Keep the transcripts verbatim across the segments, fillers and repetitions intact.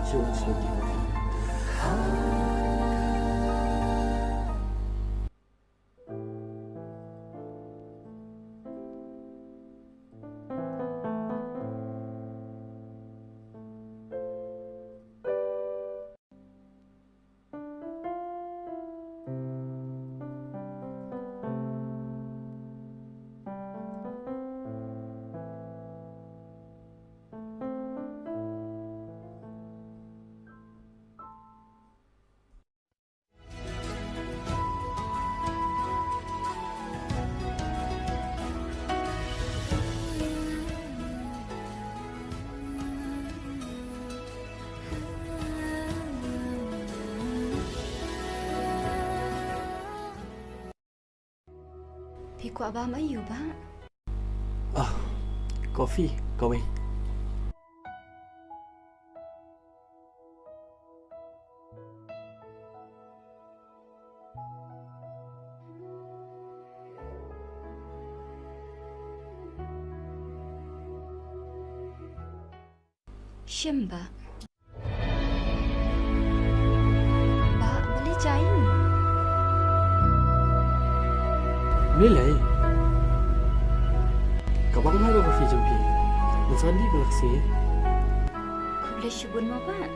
Phi kwah bam aiu, Bah? Ah, coffee kawei. Shim, Bah. Bah, balei jai? Balei? Ka bang ma ka coffee jong phi. Ngan sa wan dih ba la ka sngi. Khublei shibun mo, Bah.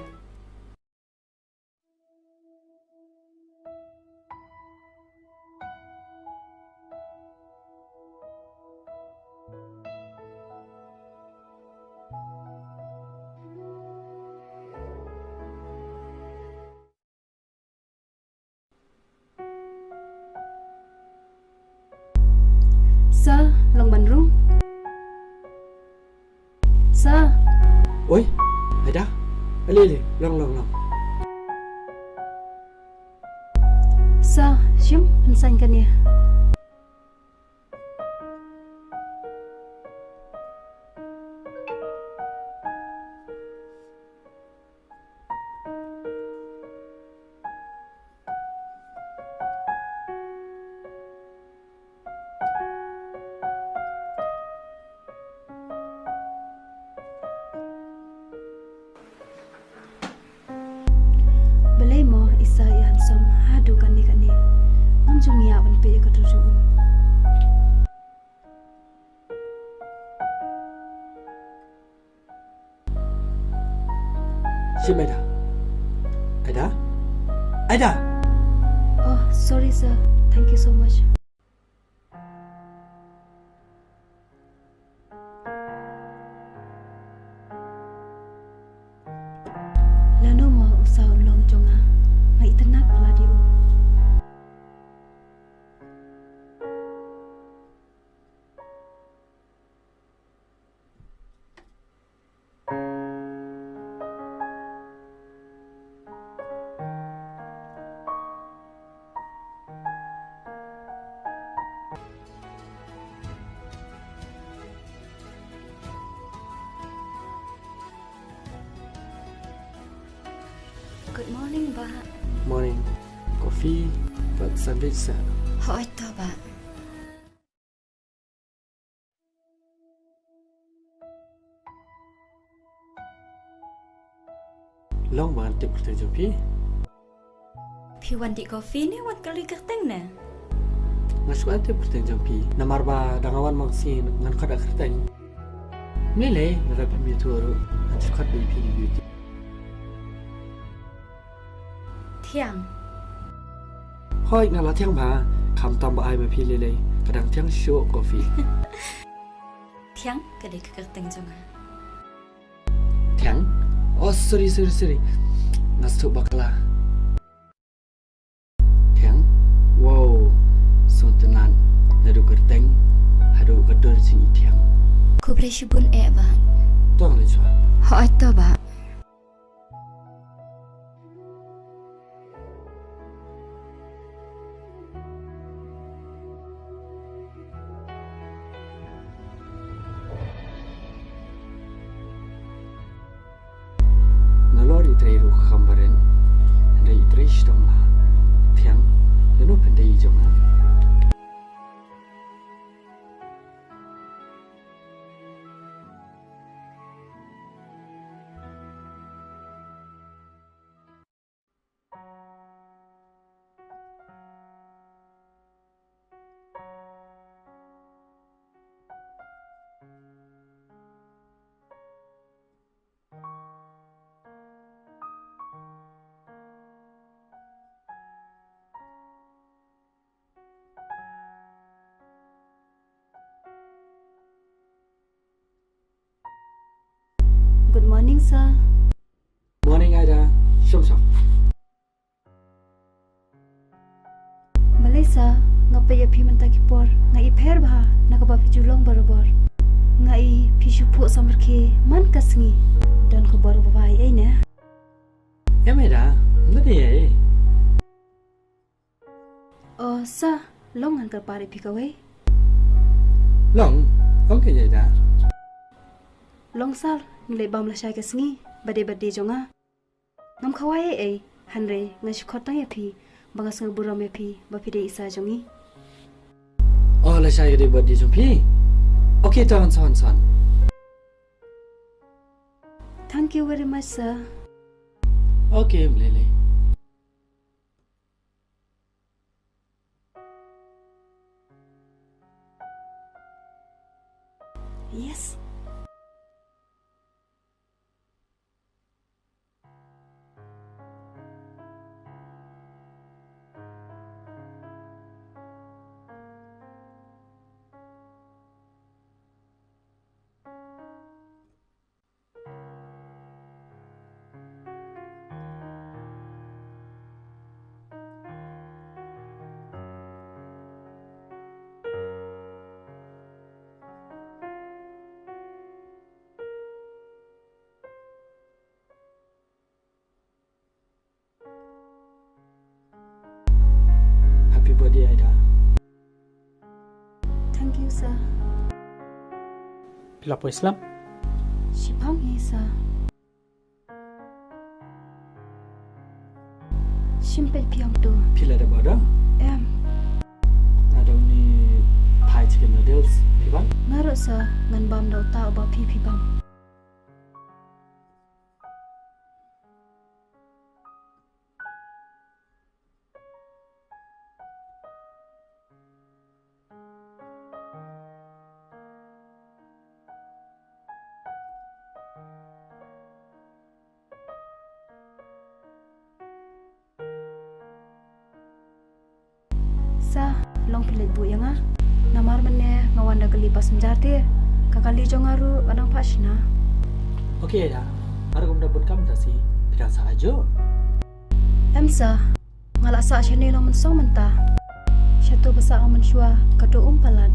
Sir, long ban rung. Sir. Oi, Aida. Ale, ale, long, long, long. Sir, shim, pynsan kane. Balei mo i Sir i handsome haduh kane kane. Ngam ju ngiah ban peit ïa ka dur jong u. Shim, Aida. Aida? Aida! Oh, sorry, sir. Thank you so much. Lano mo u Sir u long jong nga? Nga itynnad palat ïa u. Good morning, Bah. Morning. Coffee bad sandwich, sir? Hooid to, Bah. Long ba ngan tip kyrteng jong phi? Phi wan dih coffee ne wan kylli kyrteng ne? Nga shu wan tip kyrteng jong phi. Namar ba da nga wan ma ka sngi ngan khot da kyrteng. Mlei lei, lada phim ïathuh ruh ngan shu khot ba ïa phi dei Beauty. Thiang. Hooid, nga la thiang bha. Khamtam ba ai ma phi lei lei, ka dang thiang shuh coffee. Thiang ka dei ka kyrteng jong nga. Thiang? Oh, sorry, sorry, sorry. Nga sngewthuh bakla. Thiang? Wow. Sngewtynnat. Naduh kyrteng haduh ka dur jong i Thiang. Khublei shibun eh, Bah. To ngan leit shuwa. Hooid to, Bah. Nalor i trei ruh kam barit, hynrei i trei shitom la. Thiang, lano phin dei i jong nga? Good morning, sir. Morning, Ida. Shum shum. Balei sir, nga peit ïa phi mynta ki por, nga i pher bha na kaba phi ju long barabor. Nga i phi shu phuh samrkhie man ka sngi. Don khubor ba bha ei ei ne? Em Ida, ym don ei ei. Oh sir, long ngan kyrpad ïa phi kawei. Long, ong keiñ Ida. Long sir, ngi leit bam lashai ka sngi, ba dei birthday jong nga. Ngam khawai ei ei, hynrei nga shu khot tang ïa phi ba nga sngewburom ïa phi ba phi dei i sir jong ngi. Oh, lashai ka dei birthday jong phi. Okay, to ngan sa wan, sa wan. Thank you very much, sir. Okay, ym lei lei. Yes. Happy birthday, Ida. Thank you, sir. Phi la poi slem? Shipang hi, sir. Shim peit phi hangto. Phi la dep order? Em. Nga don ni Thai chicken noodles, phi bam? Nga ruh, sir, ngan bam da uta uba phi phi bam. Sir, long phi leit buh ïa nga. Namar mynne nga wan da kali passenger te. Ka kali jong nga ruh ka dang phah shna. Okay, Ida. Nga ruh kumta bun kam ta si. Phi dang sah ajo? Em sir. Nga la sah shane long mynsong mynta. Shato ba sah nga mynshuwa kato um palat.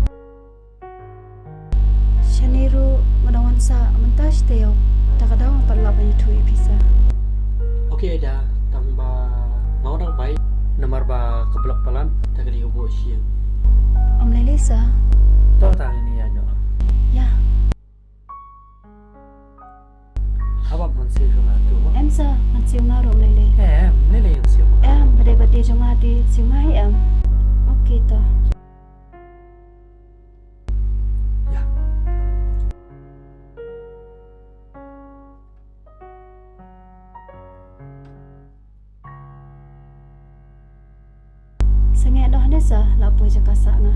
Shane ruh nga dang wan sah mynta shi taïew. Ta ka daw nga pat lah ban ïathuh ïa phi sir. Okay Ida, tang ba nga wan dang bai namar ba ka block palat ta ka dei ka buh shi. Ym lei lei sir. To ta ngi ïa noh. Ïa. Haba ngan siew shuwa tu mo. Em sir, ngan siew nga ruh ym lei lei. Em, ym lei lei ngan siew. Em, ba dei birthday jong nga te siew nga hi em. Okay to. Ïa. Sangeh noh ne sa la poi jaka sah nga.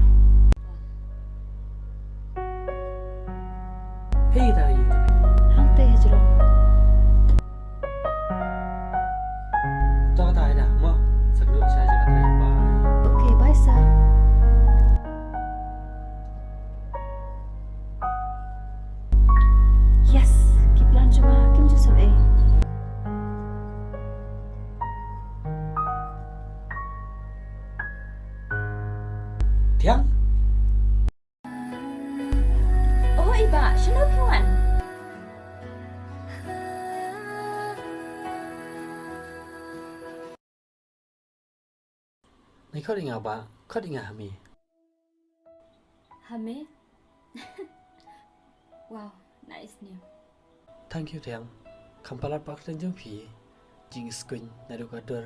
Hei ta yi. Hangta hajrong. To ta ida mo. Sa kdu sa jaka trai. Bye. Okay, bye sa. Yes, ki plan jong nga kim ju sah ei. Thiang? Oh, i bah, shano phi wan? Ngi khot ïa nga bah, khot ïa nga ha me. Ha me? Wow, nice name. Thank you Thiang. Kham palat ba kyrteng jong phi. Jingïaskuiñ naduh ka dur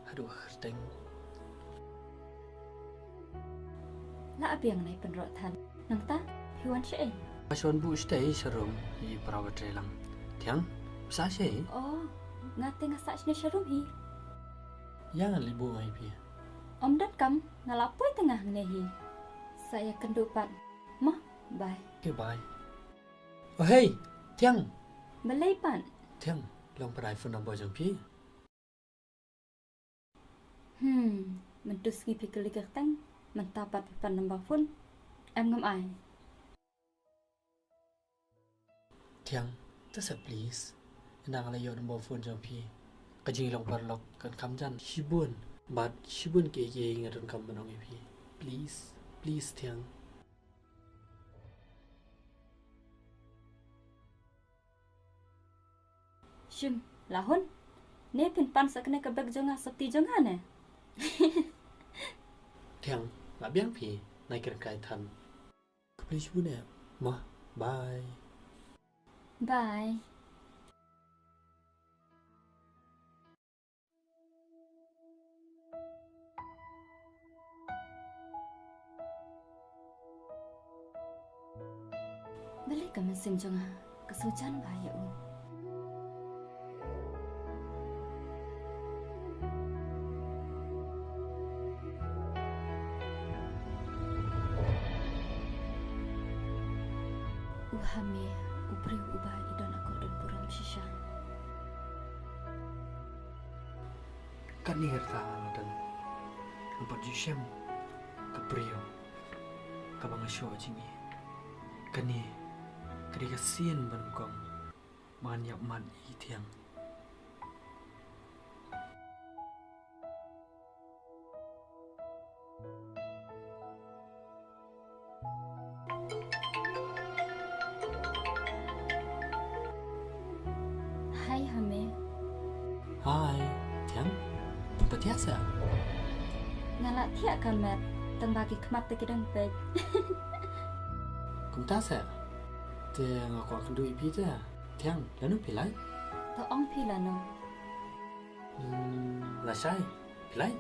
haduh ka kyrteng. La biang nai pynrot than. Nangta phi wan shaei? Nga shu wan buh shatei sha rum ïa i para ba trei lang. Thiang, phi sah shaei? Oh, nga te nga sah shane sha rum hi. Ïa ngan leit buh ma ïa phi. Ym donkam, nga la poi tang hangne hi. Sa ïakynduh pat. Mo, bye. Okay, bye. Oh hey, Thiang. Balei pat? Thiang, long pat ai phone number jong phi. Hmm, mynta sngi phi kylli kyrteng, mynta pat phi pan number phone. Em ngam ai. Thiang, te sa please. Ynda nga la ïoh number phone jong phi, ka jinglong paralok kan kham jan shibun. Bad shibun kiei kiei nga donkam ban ong ïa phi. Please, please Thiang. Shim, la hun. Ne phin pan sa kane ka bag jong nga sopti jong nga ne? Thiang, la biang phi, nai kren kai than. Khublei shibun eh. Mo, bye. Bye. Balei ka mynsiem jong nga ka shu jan bha ïa u. U Hame, u briew uba i don akor don burom shisha. Kane ka rta nga don, nga pat ju shem ka briew kaba nga shoh jingïeit. Kane ka dei ka sien ba nyngkong ba ngan ïap mat ïa i Thiang. Hi Hame. Hi Thiang. Phi pat thiah seh? Nga la thiah ka met, tang ba ki khmat te ki dang peit. Kumta seh? Te nga kwah kynduh ïa phi te. Thiang, lano phi lait? To ong phi lano? Hmm, lashai, phi lait?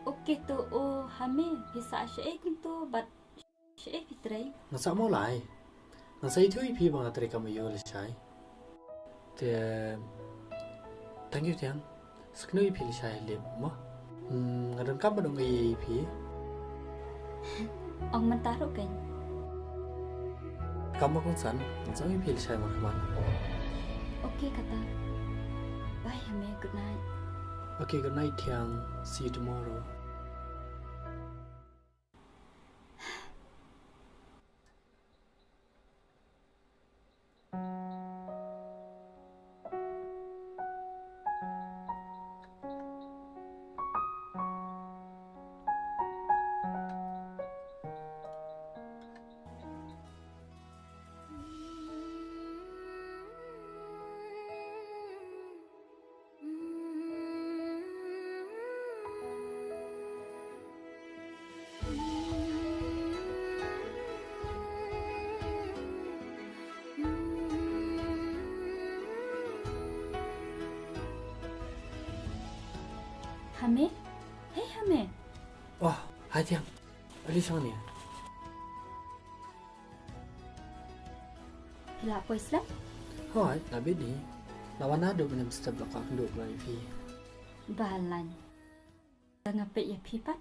Okay to, o Hame, phi sah shaei kumto bad shaei phi trei? Nga sah Mawlai. Nga sah ithuh ïa phi ba nga trei kam aiu lashai. Te thank you Thiang. Sa kynduh ïa phi lashai lip mo. Hmm, nga donkam ban ong ïa phi. Ong mynta ruh keiñ. Kam ba kongsan, ngan sa ong ïa phi lashai markhmat. Okay kata. Bye Hame, good night. Okay, good night Thiang. See you tomorrow. Hame? Hey Hame. Oh, hi Thiang. Adi song ni. Phi la poi slem? Hooid, la bit hi. La wan naduh mynne mynstep, la kwah kynduh kloi ïa phi. Ba lan. Da nga peit ïa phi pat,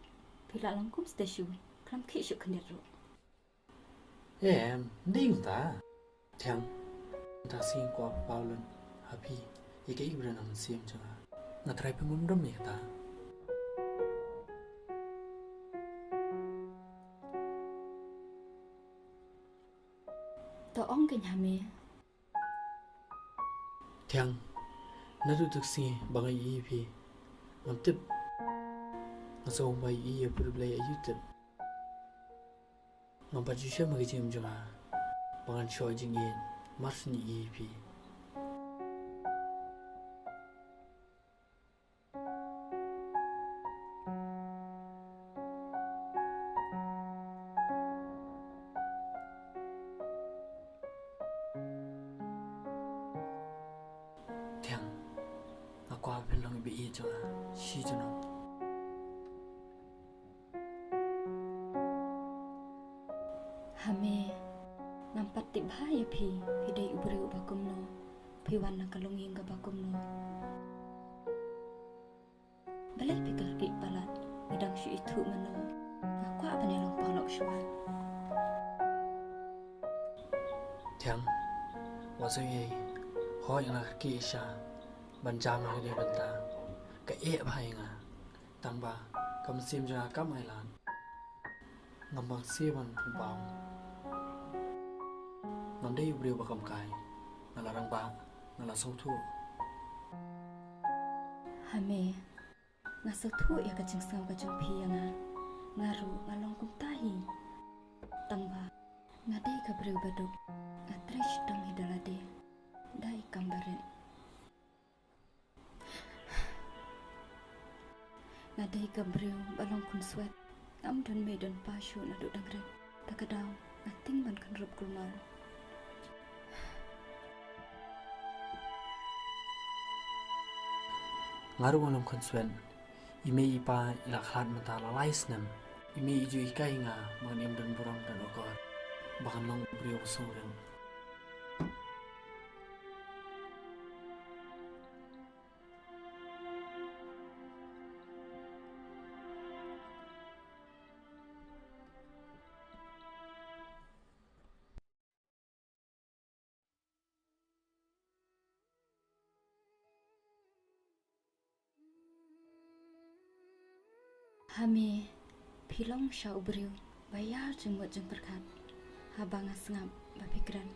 phi la long kum statue. Khlem khih shuh khyndiat ruh. Em, ym dei kumta. Thiang, mynta sngi nga kwah paw lut ha phi ïa kaei ba don ha mynsiem jong nga. Nga trai pynbymdon ïa kata. To ong keiñ Hame. Thiang, naduh tang ka sngi ba nga ïohi ïa phi, ngam tip, nga sngew ba ïohi ïa phi Blei aïu tip. Ngam pat ju shem ha ka jingim jong nga ba ngan shoh jingïeit mar shu ïohi ïa phi. Thiang, nga kwah ba phin long i ba ïeit jong nga shi junom. Hame, ngam pat tip bha ïa phi, phi dei u briew uba kumno, phi wan na ka longïing kaba kumno. Balei phi kyrkieh palat, ngi dang shu ithuh mano, nga kwah ban ïalong paralok shuwa. Thiang, wat shu ïa hoi nga ki sha ban jam ha kane ka bynta. Ka eh bha ïa nga. Tang ba ka mynsiem jong nga kam ailad. Ngam bang sien ban pynpaw. Ngam dei u briew ba kam kai. Nga la rangbah, nga la sngewthuh. Hame, nga sngewthuh ïa ka jingsngew ka jong phi ïa nga. Nga ruh nga long kumta hi. Tang ba nga dei ka briew ba duk, nga trei shitom hi da lade da i kam barit. Nga dei ka briew ba long khunswet, ngam don mei don pa shuh naduh dang rit. Ta ka daw nga tieng ban kynrup kulmar. Nga ruh nga long khunswet. I mei i pa i la khlad mynta la lai snem. I mei i ju hikai nga ba ngan im don burom don akor, ba ngan long u briew ba sngewrit. Hame, phi long sha u briew ba ïar jingmut jingpyrkhat. Haba nga sngap ba phi kren,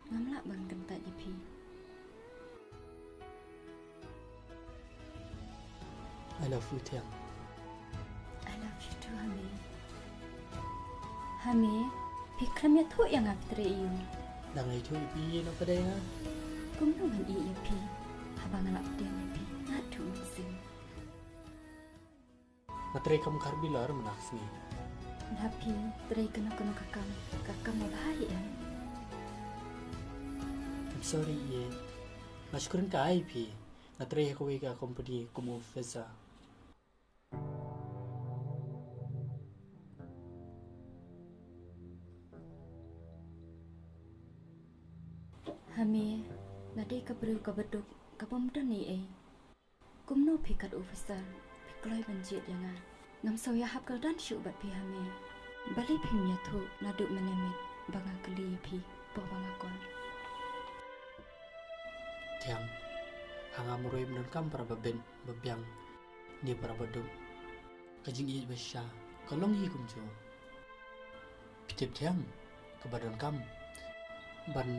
ngam lah ban kyntait ïa phi. I love you, Thiang. I love you too, Hame. Hame, phi khlem ïathuh ïa nga phi trei aïu? Dang ïathuh ïa phi ïa no ka dei nga. Kumno ngan ïeh ïa phi haba nga lah pdiang ïa phi naduh mynsiem? Nga trei kam kharbi lor mynta ka sngi. Lada phi trei kano kano ka kam, ka kam ba bha ïa em. I'm sorry ïa. Nga shu kren kai ïa phi. Nga trei ha kawei ka company kum officer. Hame, nga dei ka briew kaba duk, kaba ym don ei ei. Kumno phi kat officer phi kloi ban jied ïa nga? Ngam sngew ïahap kyrdan shuh bad phi, Hame. Balei phim ïathuh naduh mynne miet ba nga kylli ïa phi por ba nga call? Thiang, ha nga marwei ym donkam para ba bit ba biang ne para ba duk. Ka jingïeit ba shisha ka long hi kumjuh. Phi tip, Thiang, kaba donkam ban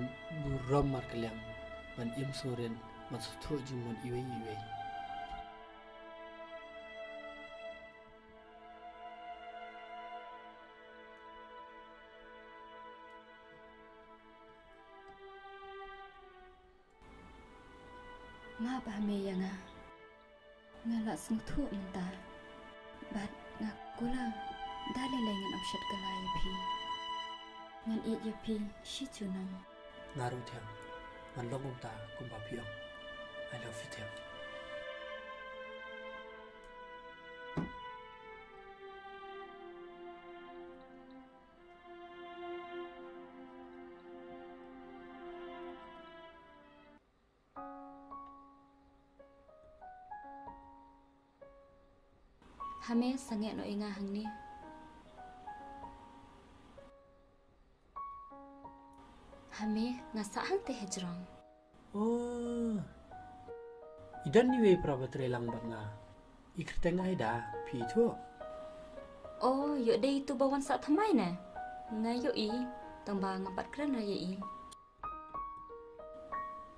burom markylliang, ban im sngewrit, ban sngewthuh jingmut iwei iwei. Map, Hame, ïa nga. Nga la sngewthuh mynta bad nga kular da lei lei ngan ym shet kylla ïa phi. Ngan ïeit ïa phi shi junom. Nga ruh, Thiang, ngan long kumta kumba phi ong. I love you, Thiang. Hame, sangeh noh ïa nga hangne. Hame, nga sah hangtei hajrong. Oh. I don iwei i para ba trei lang bad nga. I kyrteng Aida, phi ithuh? Oh, ïoh dei itu ba wan sah thymmai ne? Nga ïohi, tang ba ngam pat kren ïa i.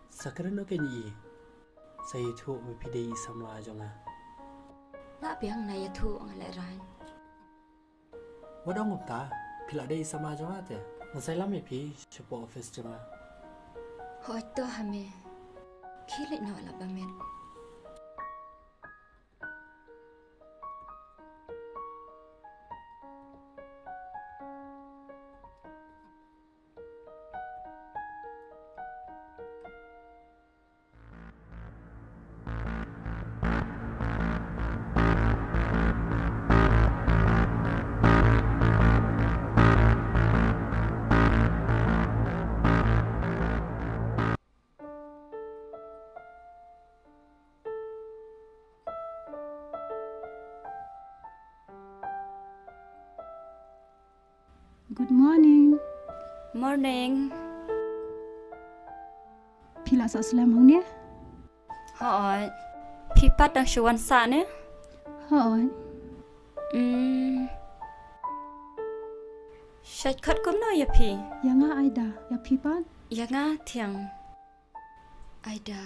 Sa kren noh kein ïa i. Sa ïathuh ba phi dei i samla jong nga. Lah biang, la ïathuh nga lehraiñ. Wat ong kumta, phi la dei i samla jong nga te. Ngan sa ïalam ïa phi shapoh office jong nga. Hooid to Hame. Khie leit noh la ba miet. Good morning. Morning. Phi la sah slem hangne? Hooid. Phi pat dang shu wan sah ne? Hooid. Hmm. Shait khot kumno ïa phi? Ïa nga Aida, ïa phi pat? Ïa nga Thiang. Aida,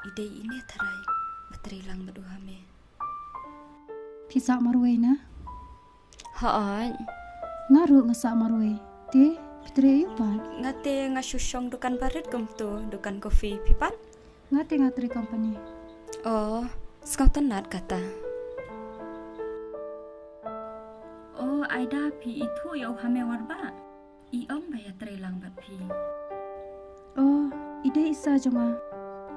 i dei ine tharai ba trei lang bad u Hame? Phi sah marwei na? Hooid. Nga ruh nga sah marwei. Te phi trei aïu pat? Nga te nga shu shong dukan barit kumto, dukan kopi. Phi pat? Nga te nga trei company. Oh, sngewtynnat kata. Oh, Aida, phi ithuh ïa u Hame Warbah? I ong ba ïatrei lang bad phi. Oh, i dei i sa jong nga.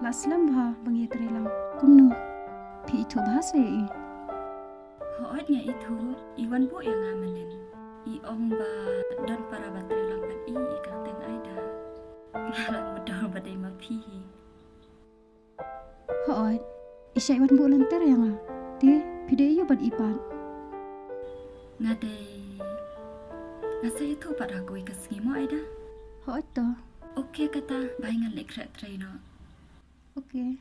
La slem bha ba ngi ïatrei lang. Kumno? Phi ithuh bha sa ïa i? Hooid nga ithuh, i wan buh ïa nga mynnin. I ong ba don para ba trei lang bad i, i kyrteng Aida. Nga la mutdur ba dei ma phi hi. Hooid, i shait wan buh lynter ïa nga. Te phi dei aïu bad i pat? Nga dei, nga sa ïathuh pat ha kawei ka sngi mo Aida. Hooid to. Okay kata, bye, ngan leit khreh trei noh. Okay.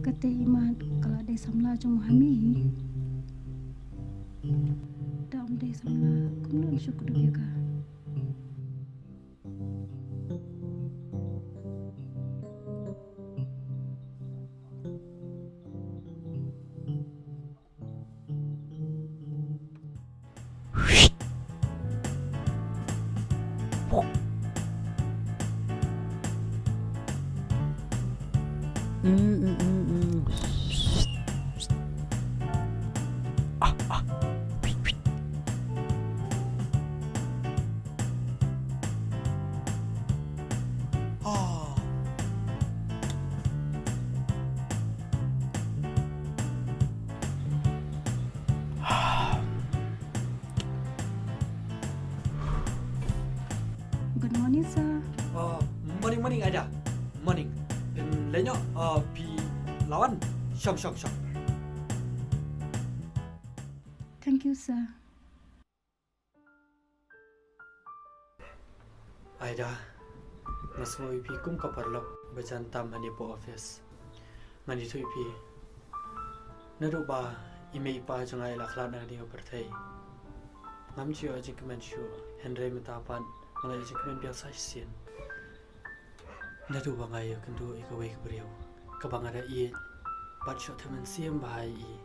Kata i mat ka la dei samla jong u Hame hi. Da um dei samla kumno un shu kdup ïa ka? Good morning, sir. Oh, morning, morning, Aida. Morning. Phin leit noh, oh, phi la wan. Shong, shong, shong. Thank you, sir. Aida, nga sngew ïa phi kum ka paralok ba jan tam hangne hapoh office. Ngan ïathuh ïa phi. Naduh ba i mei i pa jong nga i la khlad na kane ka pyrthei, ngam ju ïoh jingkmen shuh, hynrei mynta pat nga la ïoh jingkmen biang sa shisien. Naduh ba nga ïakynduh ïa kawei ka briew kaba nga da ïeit bad shoh thait mynsiem bha ïa i.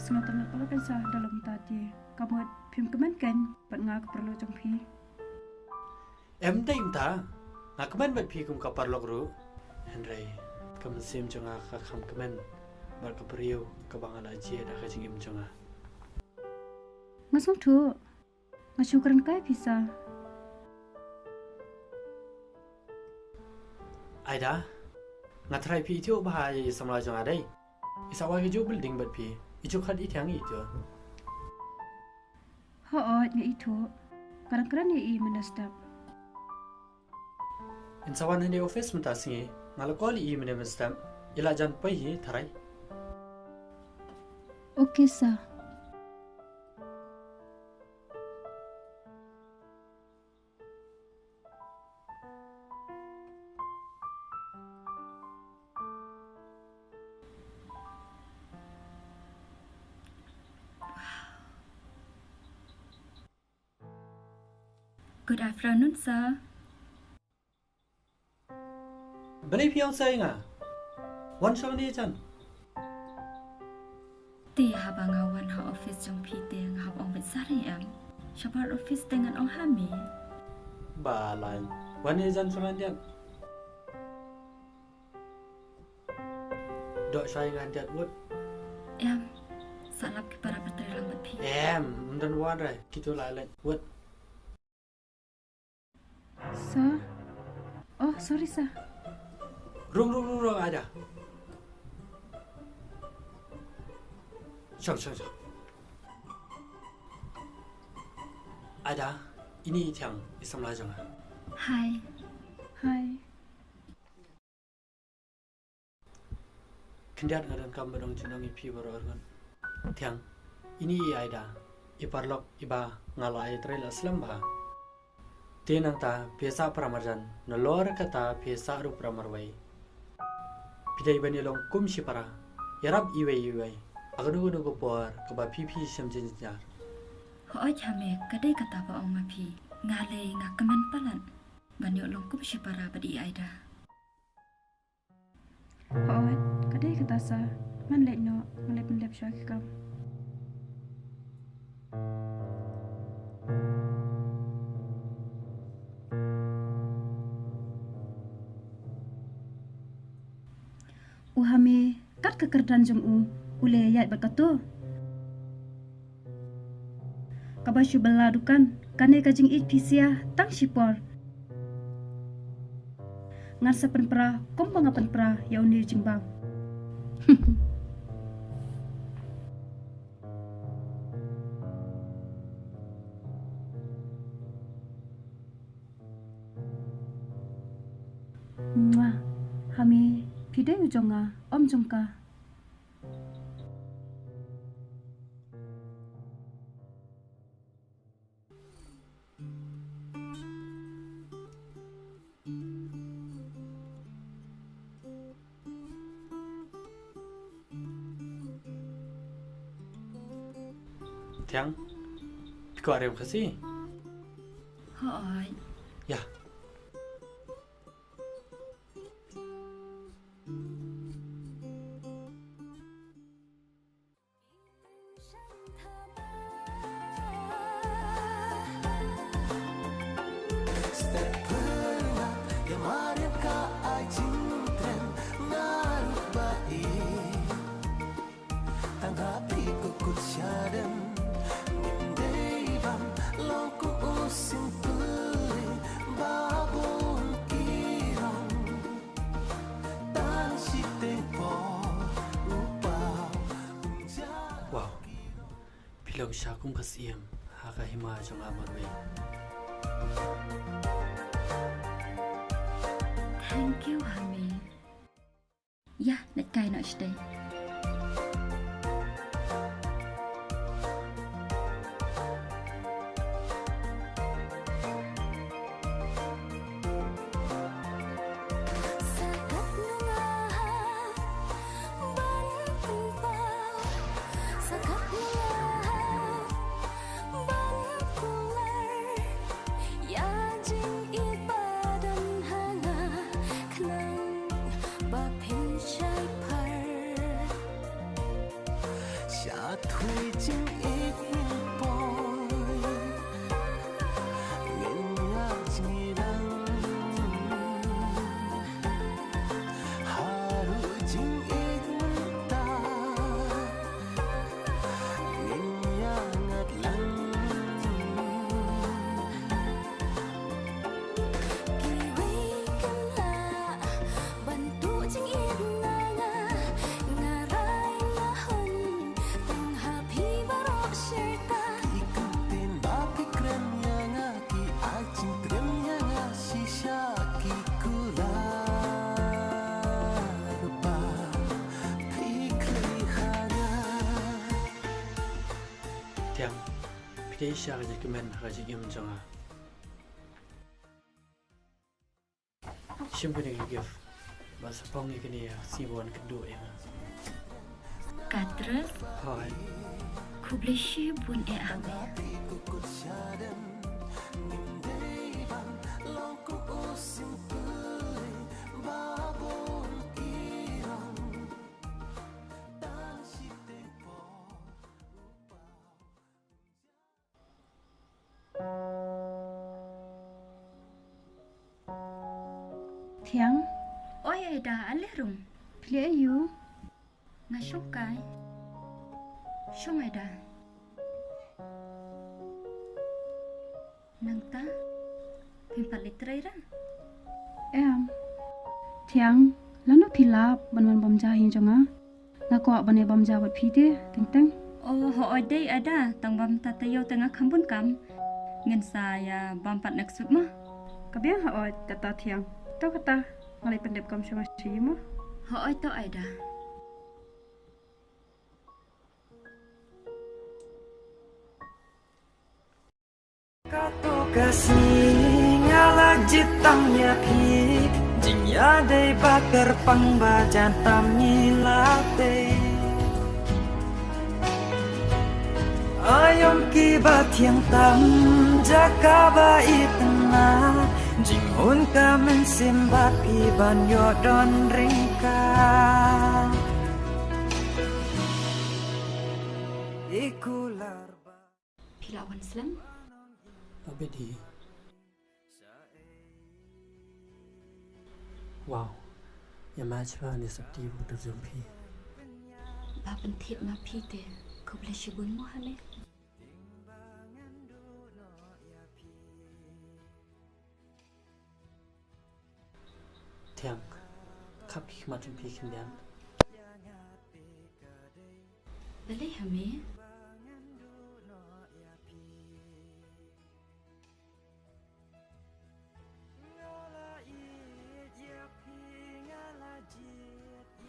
Sngewtynnat paralok, sa da lum ta te. Ka mut phim kmen kein bad nga ka paralok jong phi? Em dei mynta nga kmen bad phi kum ka paralok ruh, hynrei ka mynsiem jong nga ka kham kmen bad ka briew kaba nga la jied ha ka jingim jong nga. Nga sngewthuh. Nga shu kren kai phi sa. Aida, nga tharai phi ithuh bha ïa i samla jong nga dei. I sah wai kajuh building bad phi. I ju khot i Thiang, i ithuh? Hooid nga ithuh. Nga dang kren ïa i mynne step. In sa wan hangne office mynta sngi, nga la call ïa i mynne mynstep. I la jan poi hi tharai. Okay sir. Good afternoon, sir. Balei phi ong sir ïa nga? Wan shong hangne jan. Te haba nga wan ha office jong phi te nga hap ong beit sir em? Shabar office te ngan ong Hame. Balei? Wan hangne jan shong hangne jan. Doh shwa ïa nga hynrei wut. Em, sa lap ki para ba trei lang bad phi. Em, ym don wan re, kito la leit wut. Sir? Oh, sorry sir. Rung, rung, rung, rung, Aida. Shong, shong, shong. Aida, ine i Thiang, i samla jong nga. Hi. Hi. Khyndiat nga donkam ban ong junom ïa phi baroh arngut. Thiang, Ini i Aida, i paralok iba nga la ai trei la slem bha. Te nangta phi sah para marjan, nalor kata phi sah ruh para marwei. Phi dei ban ïalong kum shipara, ïarap iwei iwei ha kano kano ka por kaba phi phi shem jynjar. Hooid Hami, ka dei kata ba ong ma phi. Nga lei nga kmen palat ban ïoh long kum shipara bad i Aida. Hooid, ka dei kata sa. Ngan leit noh, ngan leit ban lep shuwa ki kam. U Hami, kat ka kyrdan jong u, u leh ïaid bad kato. Kaba shu bylla dukan, kane ka jingïeit phi sia tang shipor. Ngan sa pynpra kumba nga pynpra ïa une u jingbam. Mwah. Hami, phi dei u jong nga, ym jong ka. Thiang, phi kwah riam Khasi? Hooid. Ïa. Step pyrshah ïa mar ïa ka ai jingtrem, nga ruh ba ïeit. Tang ha phi ko kut shadem, ngim dei ban long ko u singpyllait ba bun ki rong. Tang shiteng por u paw. Wow. Phi long sha kum ka siem ha ka hima jong nga marwei. Thank you, Hami. Ïa, leit kai noh shatei. Sha thui jingïeit ngin poi, ngin ïa jingïalang. Haduh jingïeit mynta ngin ïa ngat lang. Kiwei kin lah ban tuh jingïeit na nga, nga rai nga hun tang ha phi baroh shisha. Ki kyntien ba phi kren ïa nga, ki ai jingkren ïa nga shisha, ki kular ba phi kren ha nga. Thiang, phi dei shisha ka jingkmen ha ka jingim jong nga. Shim kane ka gift. Ba sa pang ïa kane ïa ka sngi ba wan kynduh ïa nga. Ka dress? Hooid. Khublei shibun eh Ahmed. Thiang. Oi Aida, ale rung. Phi leh aiu? Nga shong kai. Shong Aida. Nangta phim pat leit trei ra? Em. Thiang, lano phi lap ban wan bam ja hi jong nga? Nga kwah ban ïa bam ja bad phi te, teng teng. Oh, hooid dei Aida, tang bam ta taïew te nga kham bun kam. Ngin sa ïa bam pat next week mo. Ka biang, hooid, kata Thiang. To kata, nga leit pyndep kam sha nga sha ïing mo. Hooid to Aida. Ka sngi nga la jied tam ïa phi, jingïadei ba kyrpang ba jan tam ngi la tei. Aïom ki ba thiang tam, jaka ba itynnat, jinghun ka mynsiem bad phi ban ïoh don ryngkat. I kular ba Phi la wan slem? Ba bit hi. Wow. Ïa ma chwa ne sap ti u tu jong phi. Ba pynthied ma phi te. Khublei shibun mo ha me. Thiang, khap ki khmat jong phi khyndiat. Balei ha me?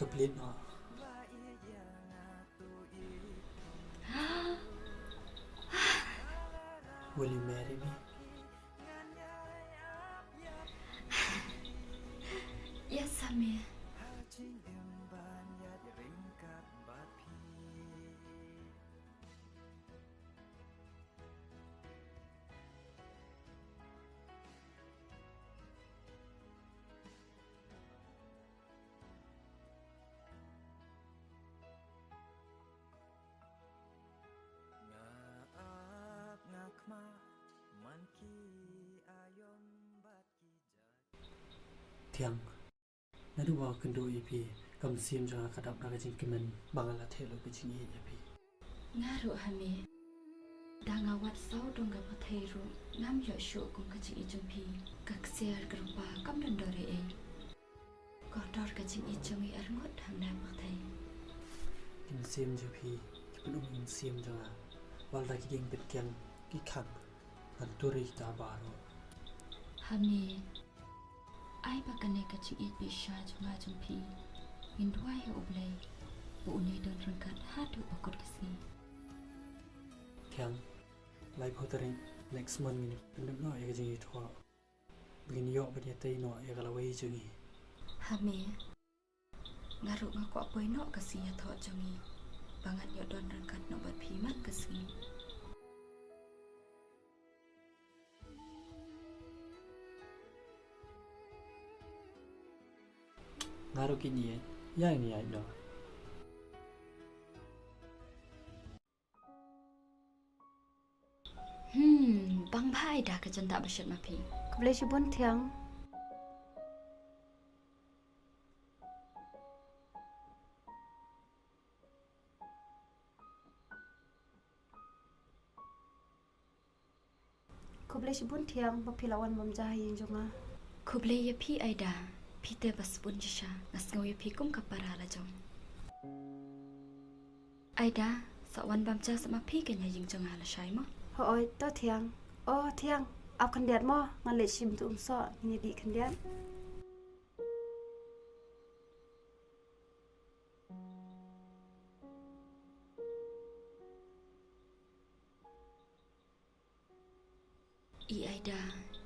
To plie noh. Will you marry me? Yes, Amir. Nga ap nga khmat man ki aïom bad ki jait. Thiang, naduh ba kynduh ïa phi, ka mynsiem jong nga ka dap da ka jingkmen ba nga la theh lut ka jingïeit ïa phi. Nga ruh ha me. Da nga wad saw dong ka pyrthei ruh ngam ïoh shuh kum ka jingïeit jong phi. Ka ksiar ka rupa kam don dor ei ei. Kordor ka jingïeit jong ngi arngut hangne ha pyrthei. Ki mynsiem jong phi ki pynum ki mynsiem jong nga. Wat la ki dieng bit kiang ki khang. Ngan tur ïa kita baroh. Ha me. Ai ba kane ka jingïeit pisa jong nga jong phi. Ngin duwai ha U Blei ba un ïai don ryngkat haduh ba kut ka sngi. Thiang, laiphew tarik next month ngin pyndep noh ïa ka jingïathoh. Ba ngin ïoh ban ïatei noh ïa ka lawei jong ngi. Ha me. Nga ruh nga kwah poi noh ka sngi ïathoh jong ngi ba ngan ïoh don ryngkat noh bad phi man ka sngi. Nga ruh kine ïa ngin ïaid noh. Hmm, bang bha Aida ka jingtah ba shet ma phi. Khublei shibun Thiang. Khublei shibun Thiang ba phi la wan bam ja ha ïing jong nga. Khublei ïa phi Aida, phi te ba sbun shisha, nga sngew ïa phi kum ka para la jong. Aida, sa wan bam ja sa ma phi kane ha ïing jong nga lashai mo. Hooid, to Thiang. O Thiang, ap khyndiat mo, nga leit shim tu um soh, ngin ïa dih khyndiat. I Aida,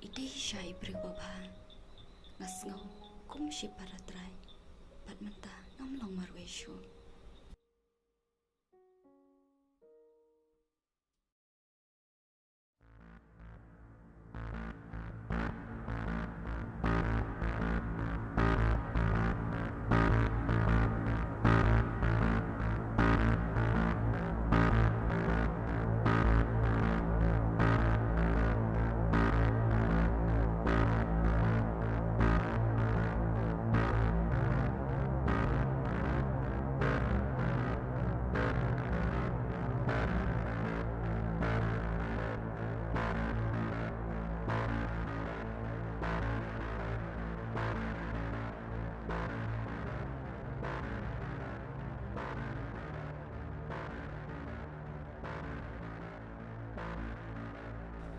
i dei shisha i briew ba bha. Nga sngew kum shi para trai. Bad mynta ngam long marwei shuh.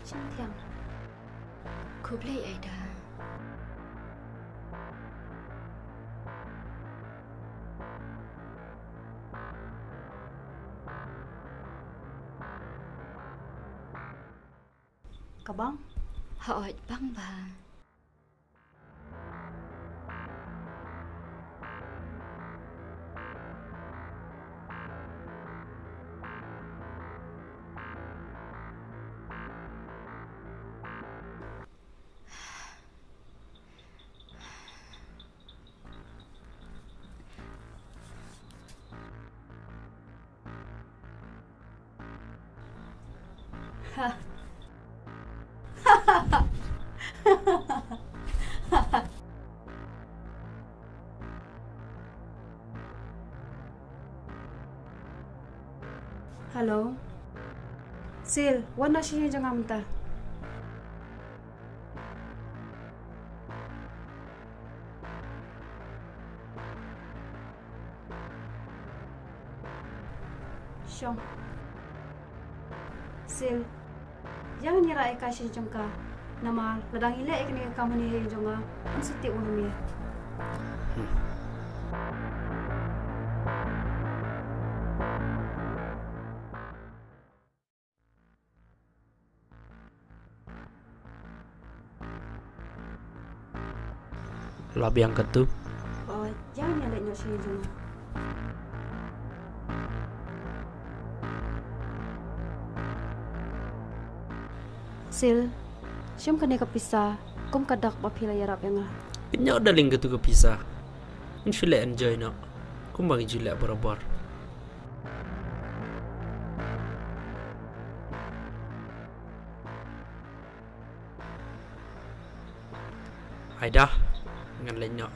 Shim Thiang. Khublei Aida. Ka bang? Hooid, bang ba. Hello. Sil, wan na sha ïing jong nga mynta. Shong. Sil. Ïa ngi rah ïa ka sha jong ka. Namar lada ngi leh ïa kane ka kam hangne ha ïing jong nga, yn sa tip u ha me. La biang katu. Oh, ïa ngi leit noh sha ïing jong nga. Sil, shim kane ka pisa kum ka dak ba phi la ïarap ïa nga. Pynïoh darling katu ka pisa. Ngan shu leh enjoy noh kumba ngi ju leh barabor. Aida, ngan leit noh.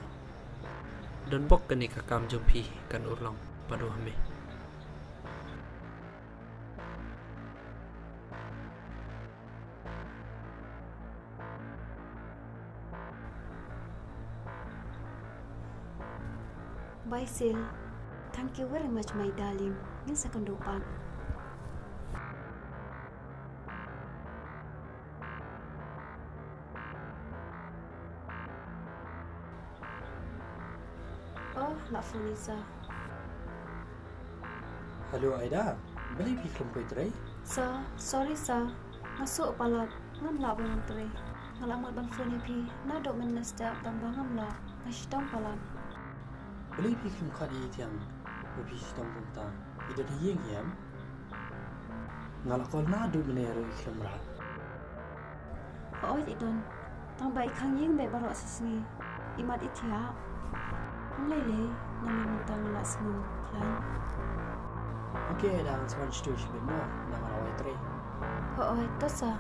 Don bok kane ka kam jong phi kan urlong bad u ha me. Bye, Sil. Thank you very much, my darling. Ngin sa kynduh pat. Oh, la phone i Sir. Hello, Aida. Balei phi khlem poi trei? Sir, sorry Sir. Nga shu palat, ngam lah ban wan trei. Nga la mut ban phone ïa phi naduh mynne step tang ba ngam lah. Nga shitom palat. Balei phi khlem khot ïa i Thiang ba phi shitom kumta? I don ha ïing hi em? Nga la call naduh mynne ruh i khlem rah. Hooid i don. Tang ba i khang ïing beit baroh shi sngi. I mat i thiah. Ym lei lei, namar mynta nga la sngew khlaiñ. Okay, Aida, ngan sa wan shatei shibit mo, nangta nga la wai trei. Hooid, to Sir.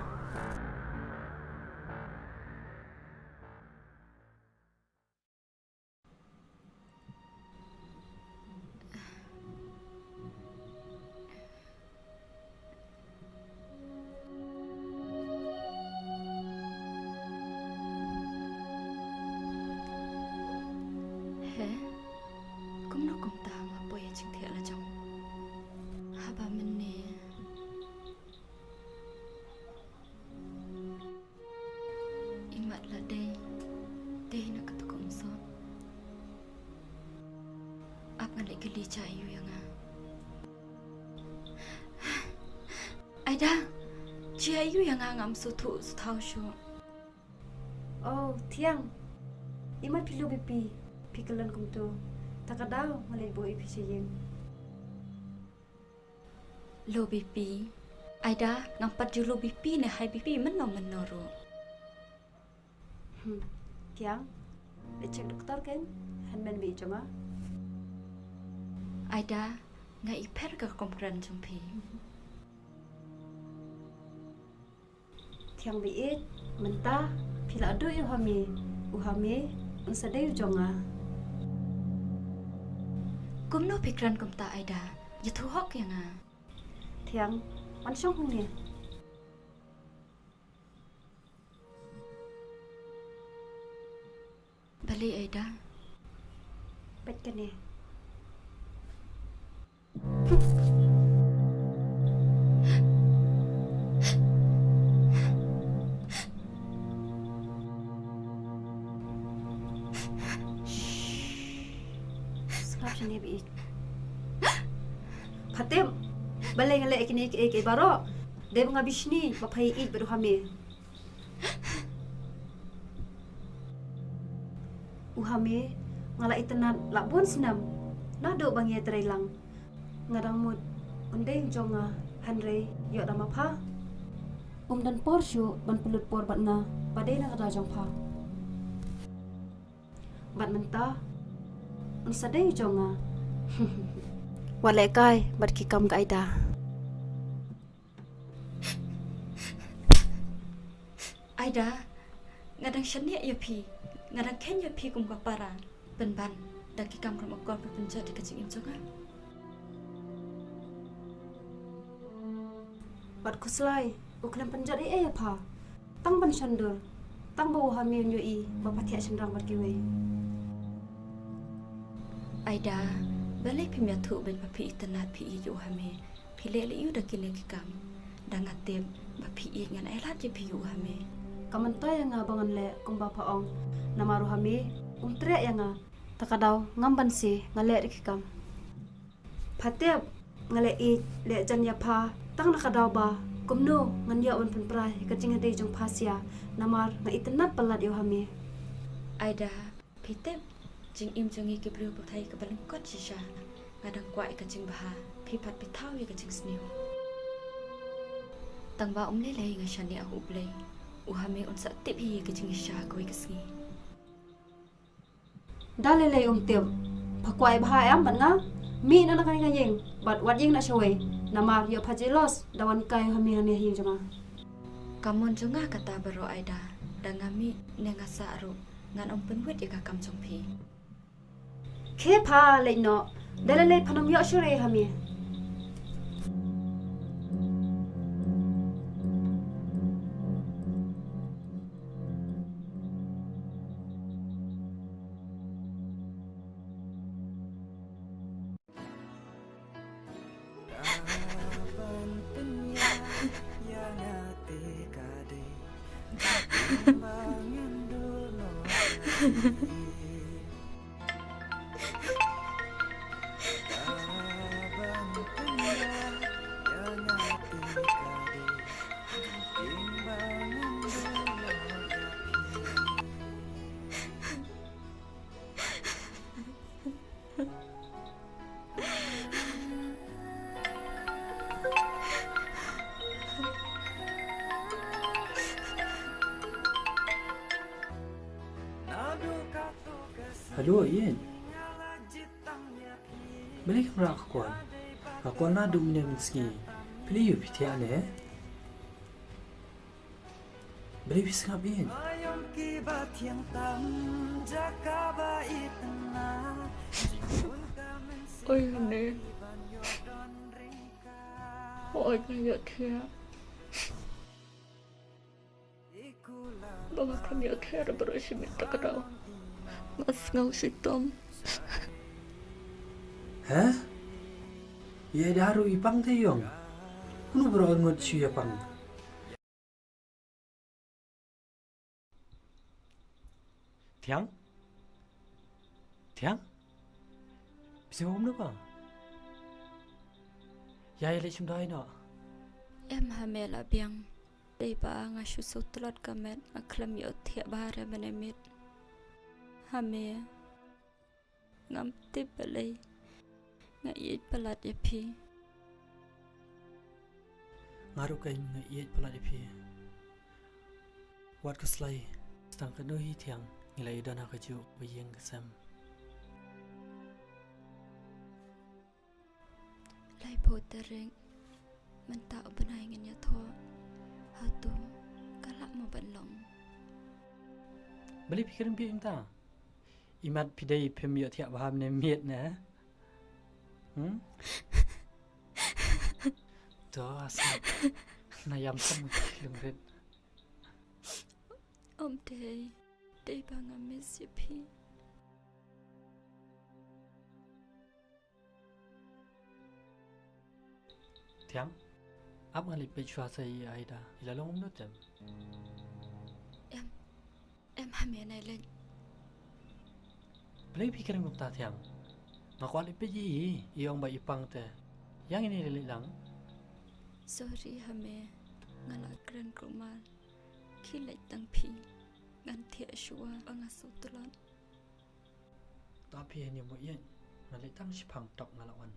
He, kumno kumta nga poi ha jingthiah la jong. Haba mynne i mat la dei, dei na katu ka umsop. Ap ngan leit kylli jia aiu ïa nga. Aida, jia aiu ïa nga ngam sngewthuh sngewthaw shuh. Oh, Thiang. I mat phi low BP, phi kylliang kumtu. Ta ka daw nga leit buh ïa phi sha ïing. Low BP. Aida, ngam pat ju low BP ne high BP mynno mynno ruh. Hmm. Thiang, leit check doktor kein, hynmen ba i jong nga. Aida, nga i pher ka rukom kren jong phi. Thiang baieit, mynta phi la duh ïa u ha me, u ha me un sa dei u jong nga. Kumno phi kren kumta Aida, ïathuh hok ïa nga. Thiang, wan shong hangne. Balei Aida? Peit kane. Sngap shane baieit. Pha tip balei nga leh ïa kine kiei kiei baroh. Dei ba nga bishni ba pha ïeit bad u ha me. Hame, nga la itynnad la bun snem naduh ba ngi ïatrei lang. Nga dang mut un dei u jong nga, hynrei ïoh da ma pha. Um don por shuh ban pynlut por bad nga ba dei na ka daw jong pha. Bad mynta un sa dei u jong nga. Wat lehkai bad ki kam ka Aida. Aida, nga dang shaniah ïa phi, nga dang kheiñ ïa phi kum ka para. Pynban da ki kam ram akor phi pynjot ïa ka jingim jong nga. Bad khuslai u khlem pynjot ei ei ïa pha. Tang ban shon dur, tang ba u Hame un ïohi ba pha thiah shynrang bad kiwei. Aida, balei phim ïathuh beit ba phi itynnad phi ïeit ïa u Hame? Phi leh leh ïa u da kine ki kam. Da nga tip ba phi ïeit ngan ai lad ïa phi ïa u Hame. Kam myntoi ïa nga ba ngan leh kumba pha ong. Namar u Hame um treh ïa nga. Ta ka daw ngam banse nga leh da ki kam. Pha tip nga leh ïeit leh jan ïa pha tang na ka daw ba kumno ngan ïoh ban pynpra ïa ka jingïadei jong pha sia. Namar nga itynnad palat ïa u Hame. Aida, phi tip, jingim jong ngi ki briew pathai kaba lyngkot shisha. Nga dang kwah ïa ka jingbha, phi pat phi thaw ïa ka jingsniew. Tang ba um lei lei nga shaniah ha U Blei, u Hame un sa tip hi ïa ka jingshisha ha kawei ka sngi. Da lei lei um tip. Pha kwah ïa bha em bad nga? Mih noh na kane ka ïing bad wat ïeng noh shawei. Namar ïoh pha jealous da wan kai u Hame hangne ha ïing jong nga. Ka mon jong nga kata baroh Aida. Da nga mih ne nga sah ruh ngan ym pynwit ïa ka kam jong phi. Khie pha leit noh. Da lei lei phan ym ïoh shuh re ha me. Hello, Ian. Balei kam rah ka call? Ka call naduh mynne mynsngi. Phi la ïoh phi thiah ne? Balei phi sngap Ian? Oi ne. Oi, nga ïohthiah. Ba nga khlem ïohthiah da baroh shi miet ta ka daw. Nga sngew shitom. Hah? Ïa da ruh i pang te ïong. Kunu baroh ngut shu ïa pang. Thiang? Thiang? Phi sngewbha ne ba? Ïa ïa leit shim dawai noh. Em ha me la biang. Dei ba nga shu sngewtlot ka met, nga khlem ïohthiah bha re mynne miet. Ha me. Ngam tip balei nga ïeit palat ïa phi. Nga ruh keiñ nga ïeit palat ïa phi. Wat khuslai, tang katno hi Thiang ngi la ïadon ha kajuh ka ïing ka sem. Laiphew tarik mynta u bnai ngin ïathoh. Hato ka lah mo ban long? Balei phi kren bieit mynta? Imat phi dei phim ïohthiah bha mynne miet ne? Hmm? To asa na ïam tang lungrit. Ym dei, dei ba nga miss ïa phi. Thiang, ap nga leit peit shuwa sa ïa i Aida, i la long kumno tem. Em, em ha me nai leit. Balei phi kren kumta Thiang? Nga kwah leit peit ïa i, i ong ba i pang te. Ïa ngin ïa leit lang. Sorry ha me, nga la kren kulmar. Khie leit tang phi. Ngan thiah shuwa ba nga sngewtlot. To phi hangne mo ïeit. Nga leit tang shiphang tok nga la wan.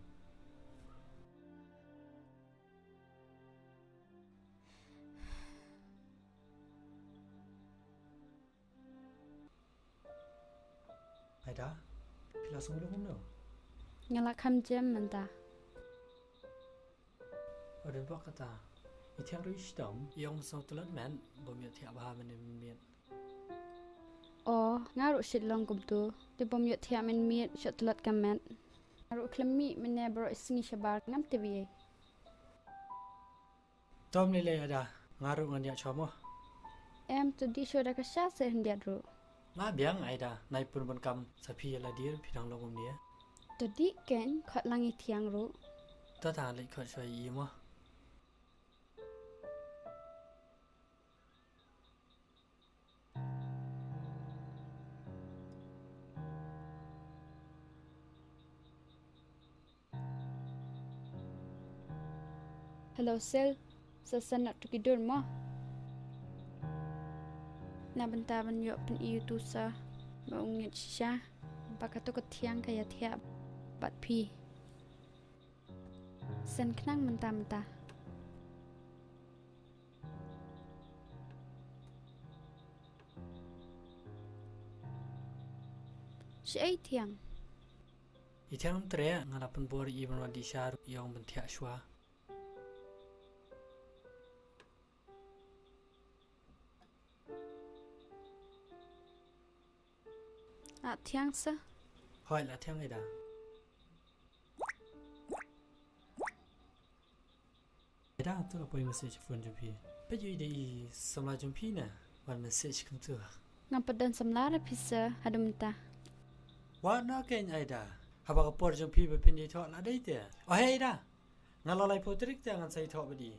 Aida, phi la sngewlem kumno? Nga la kham jem mynta. Ade bok kata. I Thiang ruh i shitom, i ong sngewtyllot met, bym ïohthiah bha mynne mynmiet. O, nga ruh shit long kumtu. Te bym ïohthiah mynmiet, shit tyllot ka met. Nga ruh khlem mih mynne baroh i sngi shabar, ngam tip ei. Tom lei lei Aida, nga ruh ngan ïa shuwa mo. Em, to dih shuwa da ka sha se hyndiat ruh. Nga biang Aida, nai pun ban kam sa phi ïa la dir phi dang long kumne. To dih kein, khot lang i Thiang ruh. To ta leit khot shuwa ïa i mo. Hello Sil, sa send noh tu ki dur mo. Na bynta ban ïoh pyni ïa utu sa ba u ngeit shisha ba kato ka Thiang ka ïathiah bad phi. Send khnang mynta mynta. Shaei Thiang? I Thiang ym treh, nga la pynbor ïa i ban wan dih sha ruh, i ong ban thiah shuwa. Ah, Thiang sa. Hooid, la Thiang Aida. Aida, to la poi message phone jong phi. Peit ïa i dei i samla jong phi na, wan message kumtu. Ngam pat don samla re phi sa, haduh mynta. Wat na kein Aida. Haba ka por jong phi ba phin ïathoh la dei te. O hei Aida. Nga la laiphew tarik te ngan sa ïathoh bad i.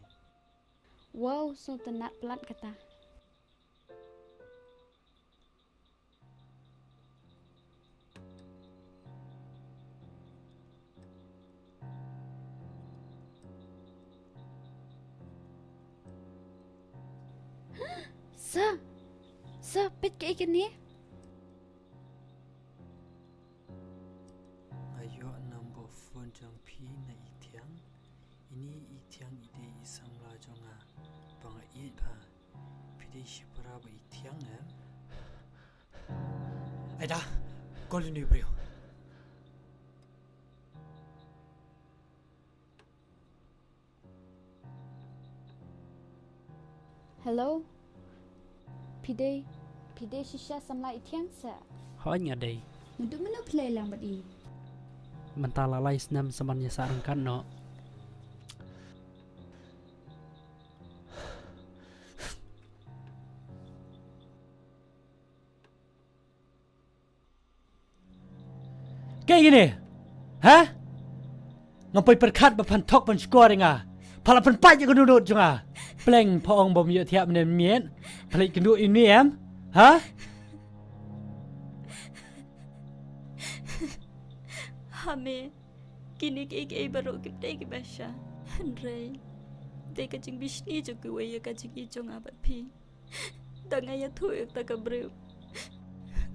Wow, sngewtynnat palat kata. Sir, sir, peit kaei kane. Nga ïoh number phone jong phi na i Thiang. Ini i Thiang i dei i samla jong nga ba nga ïeit bha. Phi dei shipara ba i Thiang em? Aida, call ïa une u briew. Hello. Phi dei, phi dei shisha samla i Thiang sa? Hooid nga dei. Naduh mynno phi la ïalang bad i? Mynta la lai snem sa ban ïasah ryngkat noh. Kaei kine? Ha? Ngam poi pyrkhat ba phan thok phan shkor ïa nga. Pha la pynpait ïa ka dohnud jong nga. Pleng pha ong bym ïohthiah mynne mynmiet. Pha leit kynduh ïa une em? Ha? Ha me. Kine kiei kiei baroh kim dei kiba shisha. Hynrei dei ka jingbishni jong kiwei ïa ka jingïeit jong nga bad phi. Tang nga ïathuh ïa kata ka briew.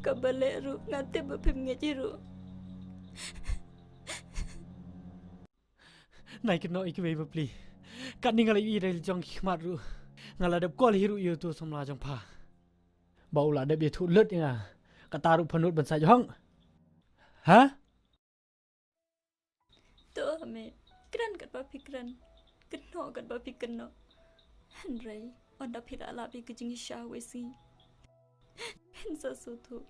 Kaba leh ruh nga tip ba phim ngeit hi ruh. Nai kynnoh ïa kiwei bapli. Katne nga la ïohi da la jong ki khmat ruh. Nga la dep call hi ruh ïa utu samla jong pha. Ba u la dep ïathuh lut ïa nga. Kata ruh pha nud ban sait hok. Ha? To me, kren katba phi kren, kynnoh katba phi kynnoh. Hynrei ynda phi la lap ïa ka jingshisha wei sngi, phin sa sngewthuh.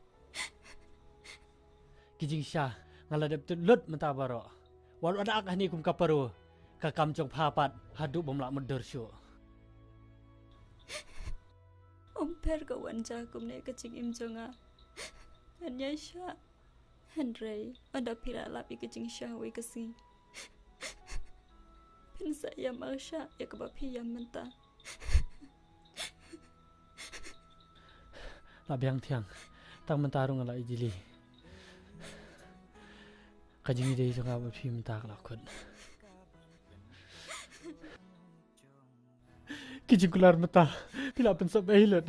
Ka jingshisha nga la dep tip lut mynta baroh. Wat, wat dak hangne kum ka paro. Ka kam jong pha pat haduh bym lah mutdur shuh. Ym pher ka wan jia kumne ka jingim jong nga. Ngan ïaishah. Hynrei ynda phi la lap ïa ka jingshisha wei ka sngi, phin sa ïam arshah ïa kaba phi ïam mynta. La biang Thiang, tang mynta ruh nga la ïa jli. Ka jingïadei jong nga bad phi mynta ka la kut. Ki jingkular mynta phi la pynsop ei lut.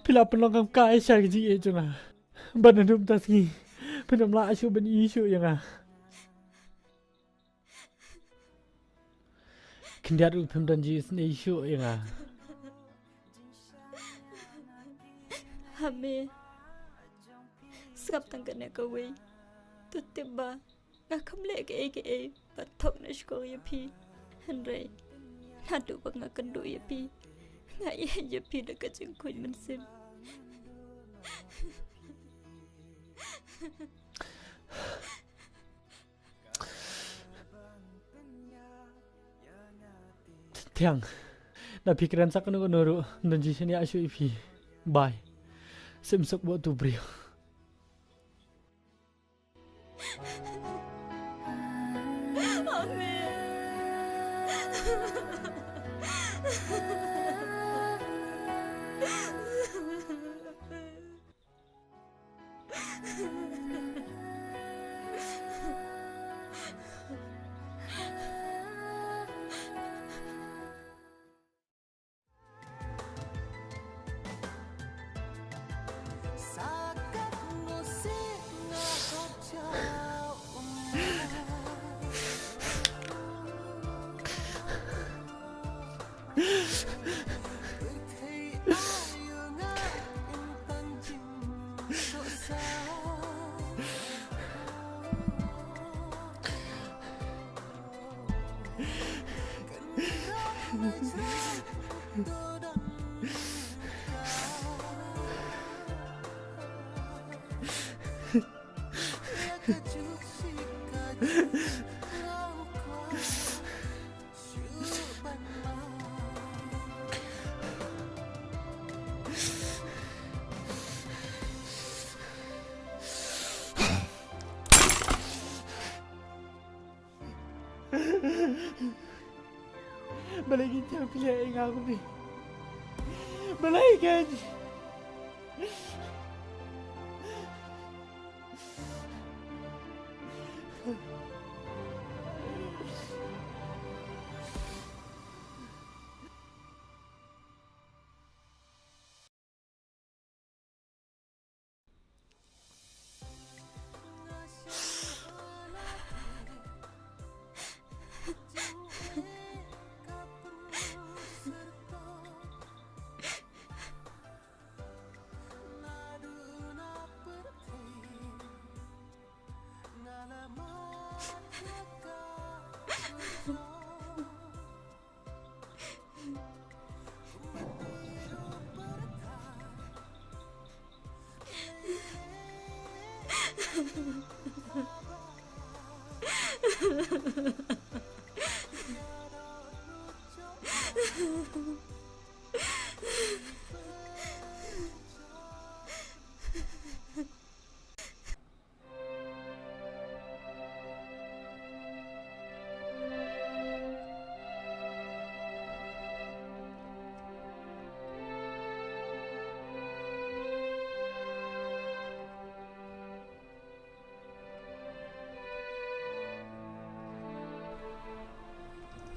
Phi la pynlong kam kai sha ki jingïeit jong nga. Ban naduh mynta sngi phin ym lah shuh ban ïohi shuh ïa nga. Khyndiat ruh phim don jingsngewsih shuh ïa nga. Hame, sngap tang kane kawei. To tip ba nga kham leh kaei kaei ban thok na shkor ïa phi. Hynrei naduh ba nga kynduh ïa phi, nga ïeit ïa phi da ka jingkhuid mynsiem. Thiang, da phi kren sa kano kano ruh, ym don jingshaniah shuh ïa phi. Bye. Sim suk bad utu u briew. Balei ngin ïa phi leh ïa nga kumne? Balei kein?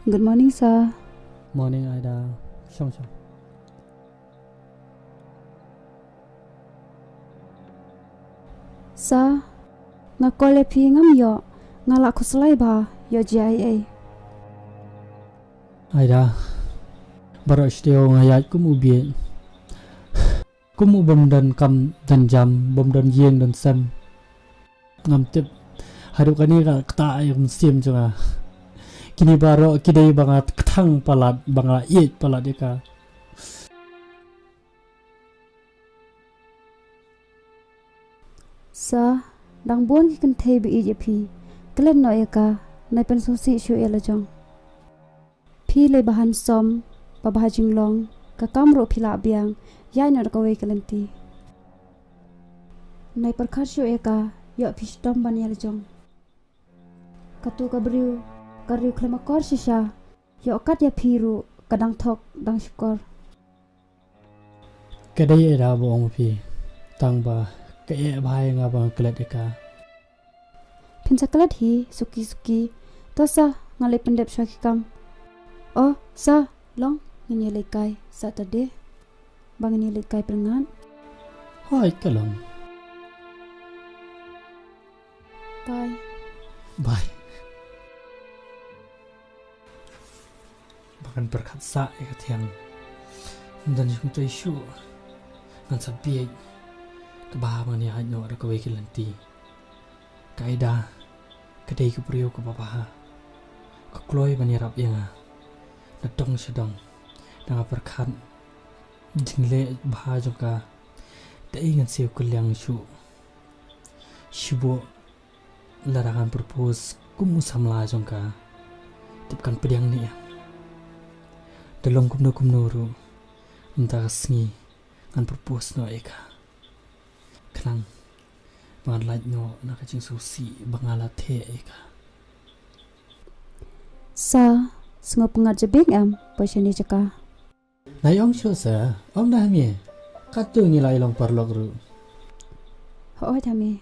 Good morning, sir. Morning, Aida. Shong, shong. Sir, nga call ïa phi ngam ïoh, nga la khuslai bha, ïoh jia ei ei. Aida, baroh shi taïew nga ïaid kum u bieit. Kum u bym don kam don jam, bym don ïing don sem. Ngam tip haduh kane ka ktah ïa ka mynsiem jong nga. Kine baroh ki dei ba nga kthang palat, ba nga ïeit palat ïa ka. Sir, dang bun ki kynthei ba ïeit ïa phi. Klet noh ïa ka, nai pynsngewsih shuh ïa la jong. Phi lei ba handsome, ba bha jinglong, ka kam ruh phi lah biang, ïaid noh da kawei ka lynti. Nai pyrkhat shuh ïa ka, ïoh phi shitom ban ïa la jong. Katu ka briew, ka riew khlem akor shisha, ïoh kat ïa phi ruh, ka dang thok, dang shukor. Ka dei Aida ba ong phi, tang ba ka eh bha ïa nga ba nga klet ïa ka. Phin sa klet hi, suki suki. To sir, nga leit pyndep shuwa ki kam. Oh, sir, long, ngin ïa leit kai Saturday. Ba ngin ïa leit kai pyngngad. Hooid, ka long. Bye. Bye. Ba ngan pyrkhat sah ïa ka Thiang. Ym don jingmyntoi shuh. Ngan sa bieit. Kaba ngan ïaid noh da kawei ka lynti. Ka Aida ka dei ka briew kaba bha. Ka kloi ban ïarap ïa nga na dong sha dong. Da nga pyrkhat jingleh bha jong ka, dei ngan siew kylliang shuh. Shibun lada ngan propose kum u samla jong ka, tip kan pdiang ne em. Da long kumno kumno ruh, mynta ka sngi ngan propose noh ïa ka. Khnang ba ngan lait noh na ka jingsngewsih ba nga la theh ïa ka. Sa sngewpyngngad jabieng em, poi shane jaka. Nai ong shuh sa, ong da Hami. Katto ngi la ïalong paralok ruh. Hooid Hami.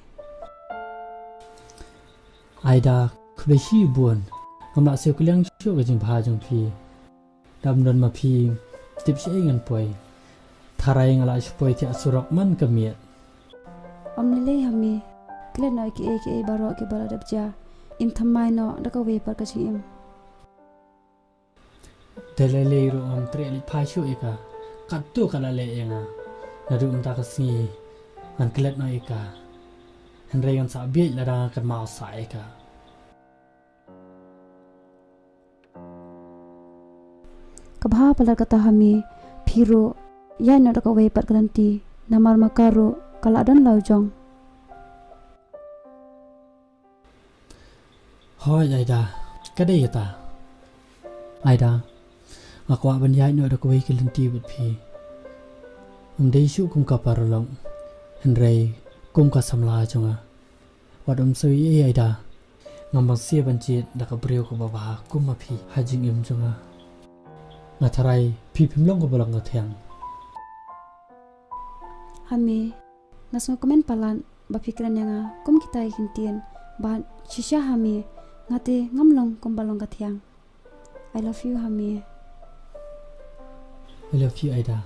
Aida, khublei shibun. Ngam lah siew kylliang shuh ka jingbha jong phi. Da ym don ma phi, tip shaei ngan poi. Tharai nga lah shu poi thiah surok man ka miet. Ym lei lei Hami. Klet noh ïa kiei kiei baroh kiba la dep jia. Im thymmai noh da kawei pat ka jingim. Dei lei lei ruh ngam treh leit phai shuh ïa ka. Katto ka la leh ïa nga. Naduh mynta ka sngi ngan klet noh ïa ka. Hynrei ngan sa bieit lada nga kynmaw sah ïa ka. Ka bha palat kata Hami, phi ruh ïaid noh da kawei pat ka lynti, namar ma ka ruh ka la don la u jong. Hooid Aida, ka dei kata. Aida, nga kwah ban ïaid noh da kawei ka lynti bad phi. Ym dei shuh kum ka paralok, hynrei kum ka samla jong nga. Wat ym sngewsih ei Aida. Ngam bang siew ban jied da ka briew kaba bha kum ma phi ha jingim jong nga. Nga tharai phi phim long kaba long ka Thiang. Hami, nga sngewkmen palat ba phi kren ïa nga kum kita ki ktien, bad shisha Hami, nga te ngam long kumba long ka Thiang. I love you Hami. I love you Aida.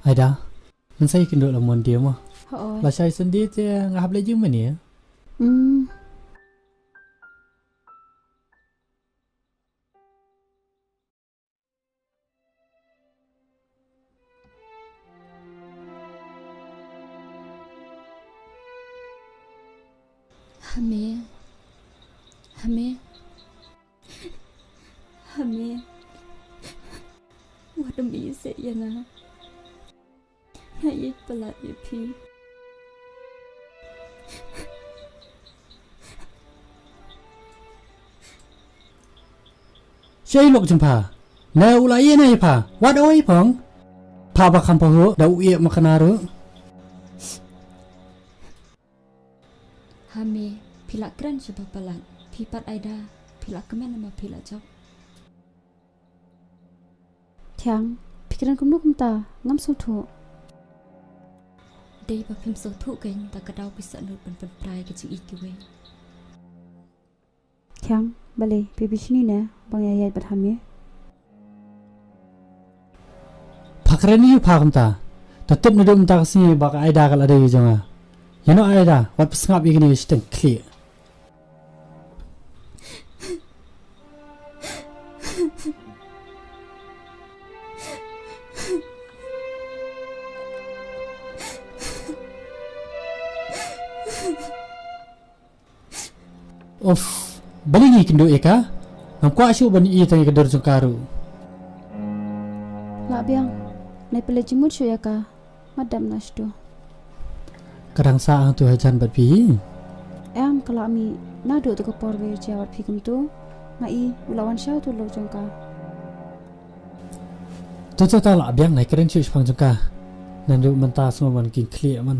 Aida, ngan sa ïakynduh la Monday mo. Hooid. Lashai Sunday te nga hap leit jingmane. Hmm. Hami. Hami. Hami. Wat ym ïeit seh ïa nga. Nga ïeit palat ïa phi. Shaei lok jong pha? Ne u la ïeh ne ïa pha? Wat oi phong. Pha ba kham pha ho da u ïeh ma kane ruh. Hami, phi la kren sha ba palat. Phi pat Aida, phi la kmen ma phi la jop. Thiang, phi kren kumno kumta, ngam sngewthuh. Dei ba phim sngewthuh kein, ta ka daw phi sah nud ban pynpra ïa ka jingïeit kiwei. Thiang, balei phi bishni ne ba nga ïaid bad Hami? Pha kren ïa u pha kumta. Ta tip naduh mynta ka sngi ba ka Aida ka la dei jong nga. Ïa no Aida, wat pysngap ïa kane ka shiteng khlieh. Uff, balei ngi kynduh ïa ka? Ngam kwah shuh ban ïohi tang ïa ka dur jong ka ruh. Lah biang, nai pynleit jingmut shuh ïa ka. Nga dap na shtu. Ka dang sah hangtu hajan bad phi? Em, ka lah mih naduh tu ka por ba ïa jia bad phi kumtu. Nga i u la wan sha utu u lok jong ka. To to to, lah biang, nai kren shuh shaphang jong ka. Naduh mynta sngewbha ban king khlieh man.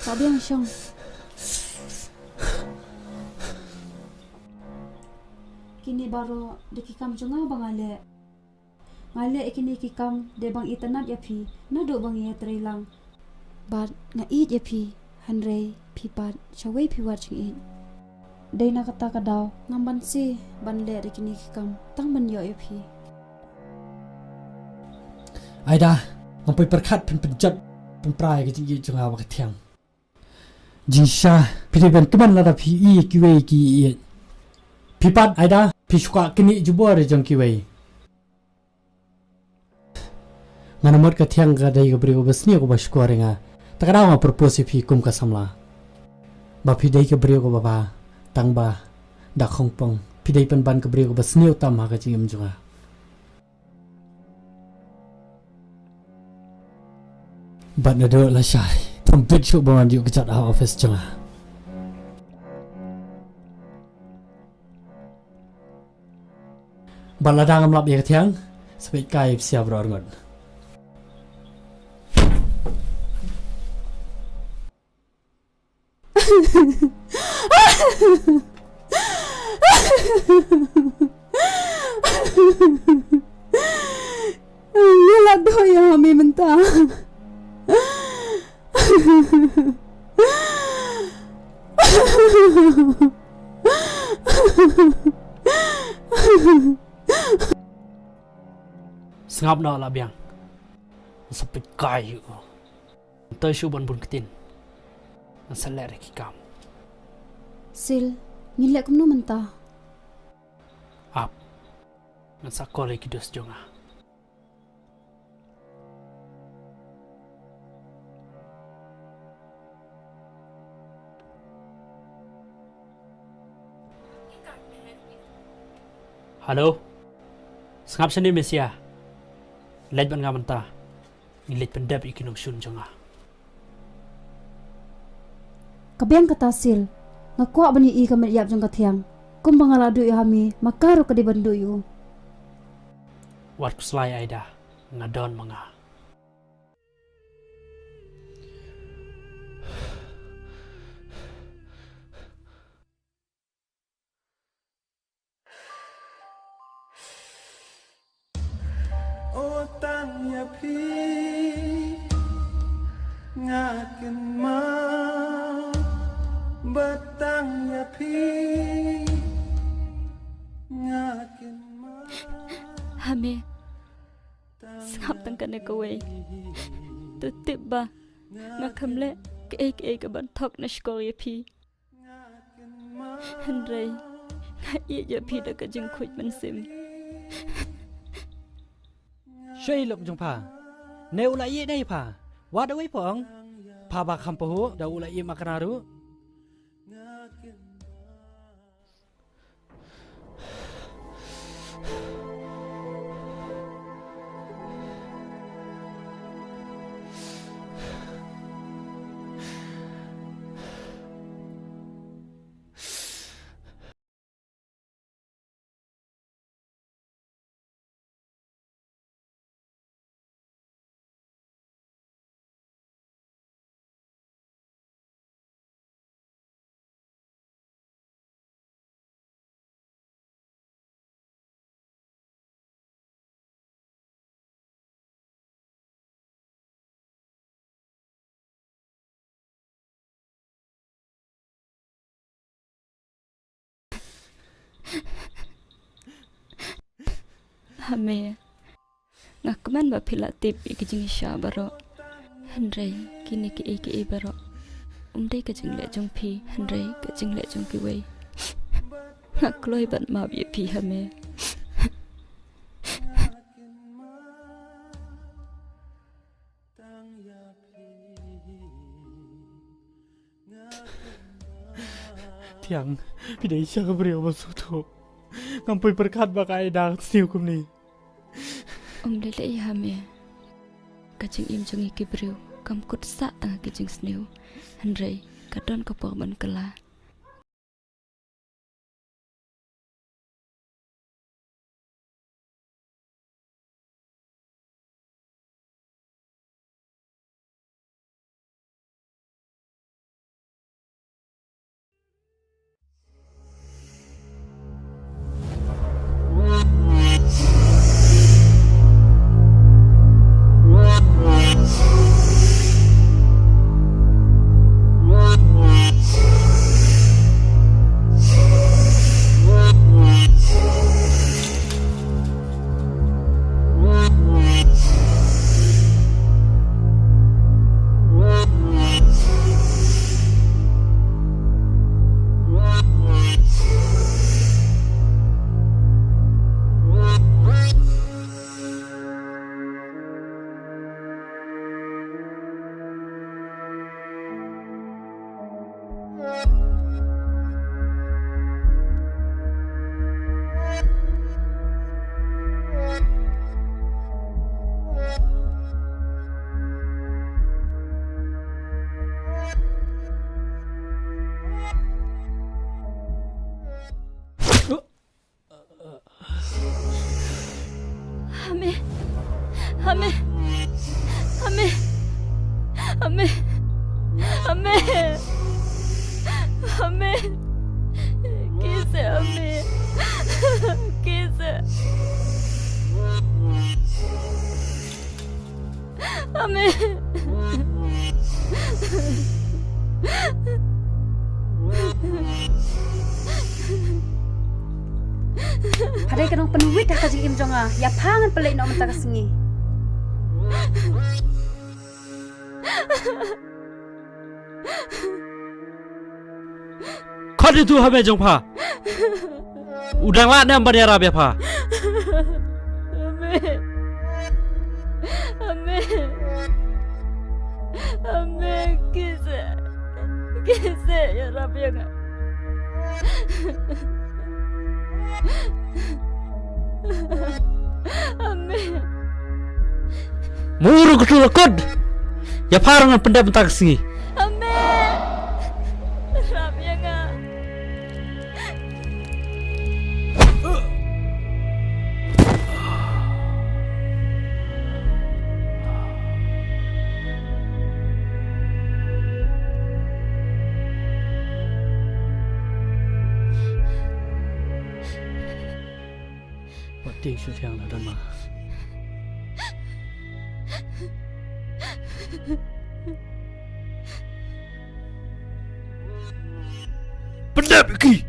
Ka biang shong. Kine baroh da ki kam jong nga ba nga leh. Nga leh ïa kine ki kam da ban itynnad ïa phi naduh ba ngi ïatrei lang. Bad nga ïeit ïa phi, hynrei phi pat sha wei phi wad jingïeit. Dei na kata ka daw ngam banse ban leh da kine ki kam tang ban ïoh ïa phi. Aida, ngam poi pyrkhat phin pynjot pynpra ïa ka jingïeit jong nga bad ka Thiang. Jingshisha phi dei ban kmen lada phi ïohi ïa kiwei ki ïeit. Phi pat Aida, phi shu kwah knieh jubor ïa jong kiwei. Nga namut ka Thiang ka dei ka briew kaba sniew kaba shukor ïa nga. Ta ka daw nga propose ïa phi kum ka samla. Ba phi dei ka briew kaba bha, tang ba da khongpong phi dei pynban ka briew kaba sniew tam ha ka jingim jong nga. Bad naduh lashai, tam bit shuh ba wan ïuh kjat ha office jong nga. Bad lada ngam lap ïa ka Thiang, sa peit kai psiah baroh arngut. Nga la duh ïa me mynta. Sngap noh la biang. Sa pynkai ïa u. Ngan tei shuh ban bun ktien. Ngan sa leh ïa ki kam. Sil, ngin leh kumno mynta? Ap. Ngan sa call ïa ki dos jong nga. Hello. Sngap shane Mesia. Leit bad nga mynta. Ngi leit pyndep ïa ki nongshun jong nga. Ka biang kata Sil. Nga kwah ban ïohi ka met ïap jong ka Thiang. Kumba nga la duh ïa ha me, ma ka ruh ka dei ban duh ïa u. Wat khuslai Aida, nga don ma nga. O tang ïa phi nga kynmaw, ba tang ïa phi nga kynmaw. Ha me, sngap tang kane kawei. To tip ba nga kham leh kaei kaei kaban thok na shkor ïa phi. Hynrei nga ïeit ïa phi da ka jingkhuid mynsiem. Shuh lok jong pha. Ne u la ïeit ne pha. Wat da wei pong. Pha ba kham pahuh da u la ïeit ma kane ruh. Ha me, nga kmen ba phi la tip ïa ki jingshisha baroh. Hynrei kine kiei kiei baroh, um dei ka jingleh jong phi, hynrei ka jingleh jong kiwei. Nga kloi ban map ïa phi ha me. Thiang, phi dei shisha ka briew ba sngewthuh. Ngam poi pyrkhat ba ka Aida kan sniew kumne. Um lei lei ha me. Ka jingim jong ngi ki briew kam kut sah tang ha ki jingsniew. Hynrei ka don ka por ban kylla. Ame. Ame. Ame. Ame. Ame. Amen. Kise amen. Kise. Amen. Hynrei ka nongpynwit ha ka jingim jong nga, ïa pha ngan pynleit noh mynta ka sngi. Khot ïa utu u ha mei jong pha. U dang lah ne em ban ïarap ïa pha? Amen. Amen. Amen. Kise. Kise ïarap ïa nga. Amen. Mur u kyrteng la kut. Ïa pha ruh ngan pyndep mynta ka sngi. Amen. Ïarap ïa nga. Wat tieng shu thiang na don ma. Pyndep ki.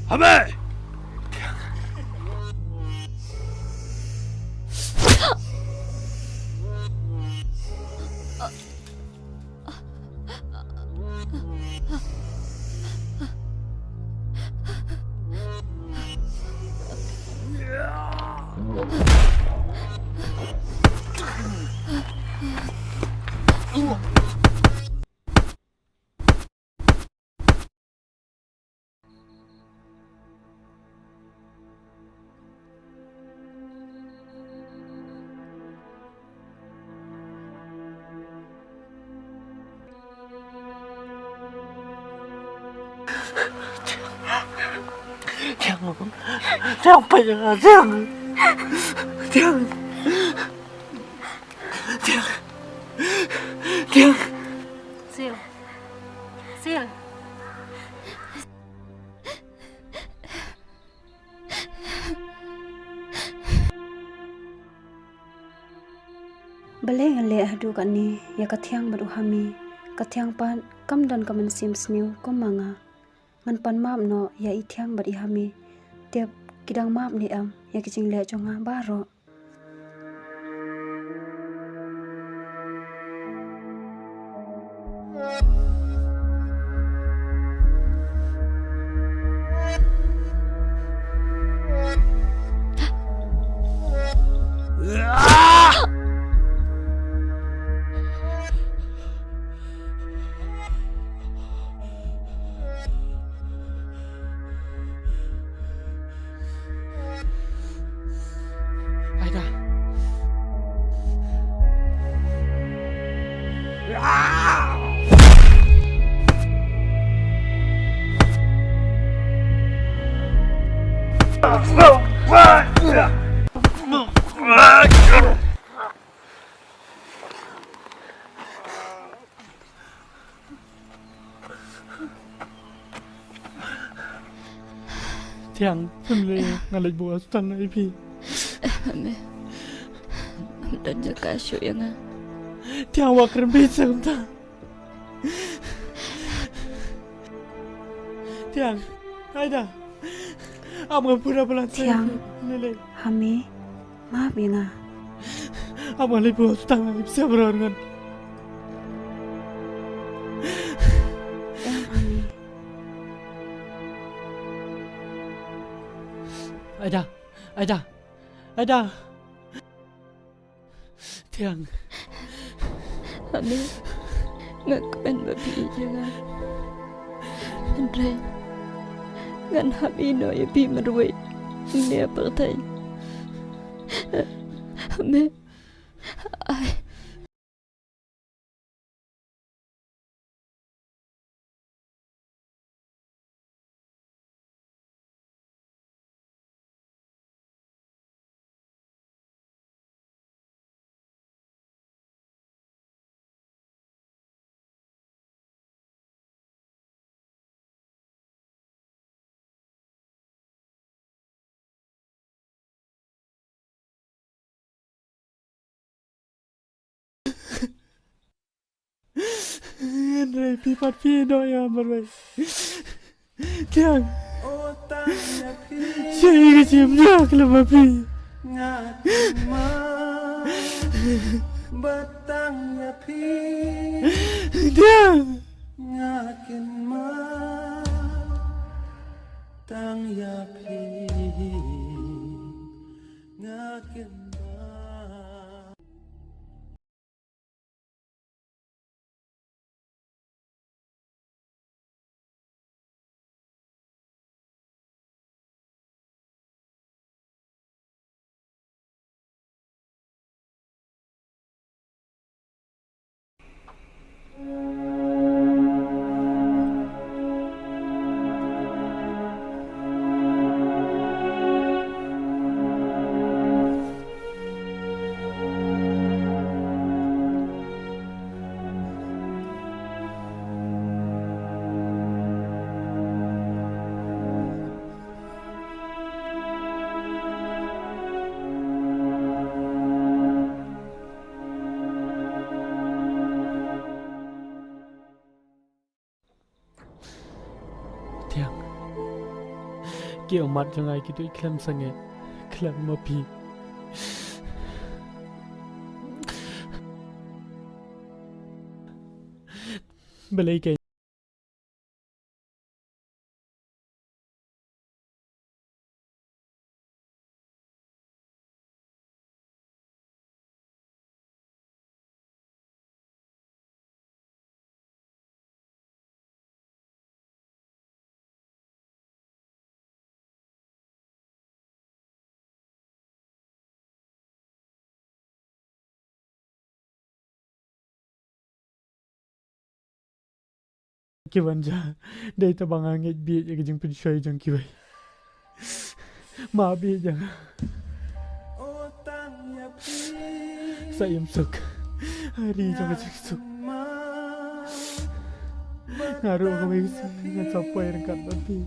Hame! Tiang, tiang, tiang, tiang, tiang, tiang, tiang. Sil, sil. Balei ngan leh haduh katne ïa ka Thiang bad u Hami? Ka Thiang pat kam don ka mynsiem sniew kum ma nga. Ngan pan map noh ïa i Thiang bad i Hami. Tip ki dang map ne em ïa ki jingleh jong nga baroh? Thiang, phim lei, nga leit buh hospital noh ïa phi. Me. Ym don jaka shuh ïa nga. Thiang, wat kren beit sa kumta. Thiang, Aida. Ap ngan pura balan sa. Thiang. Lei lei. Ha me. Map ïa nga. Ap ngan leit buh hospital, nga ïa pisa baroh ngan. Em, Ami. Aida, Aida, Aida. Thiang. Ami, nga kmen ba phi ïeit ïa nga. Hynrei ngan hap ïehnoh ïa phi marwei. Ïa pyrthei. Ami. Ai. Hynrei phi pat phi ïehnoh ïa nga marwei. Thiang. Shaei ka jingim jong nga khlem ma phi. Thiang. Thiang. Ki ummat jong nga ki tuid khlem sangeh, khlem ma phi. Balei kein. Ki wan ja, dei tang ba nga ngeit bieit ïa ka jingpynshoi jong kiwei. Map bieit ïa nga. Sa ïam suk ha ri jong ka jingsuk. Nga ruh kawei ka sngi ngan sa poi ryngkat bad phi.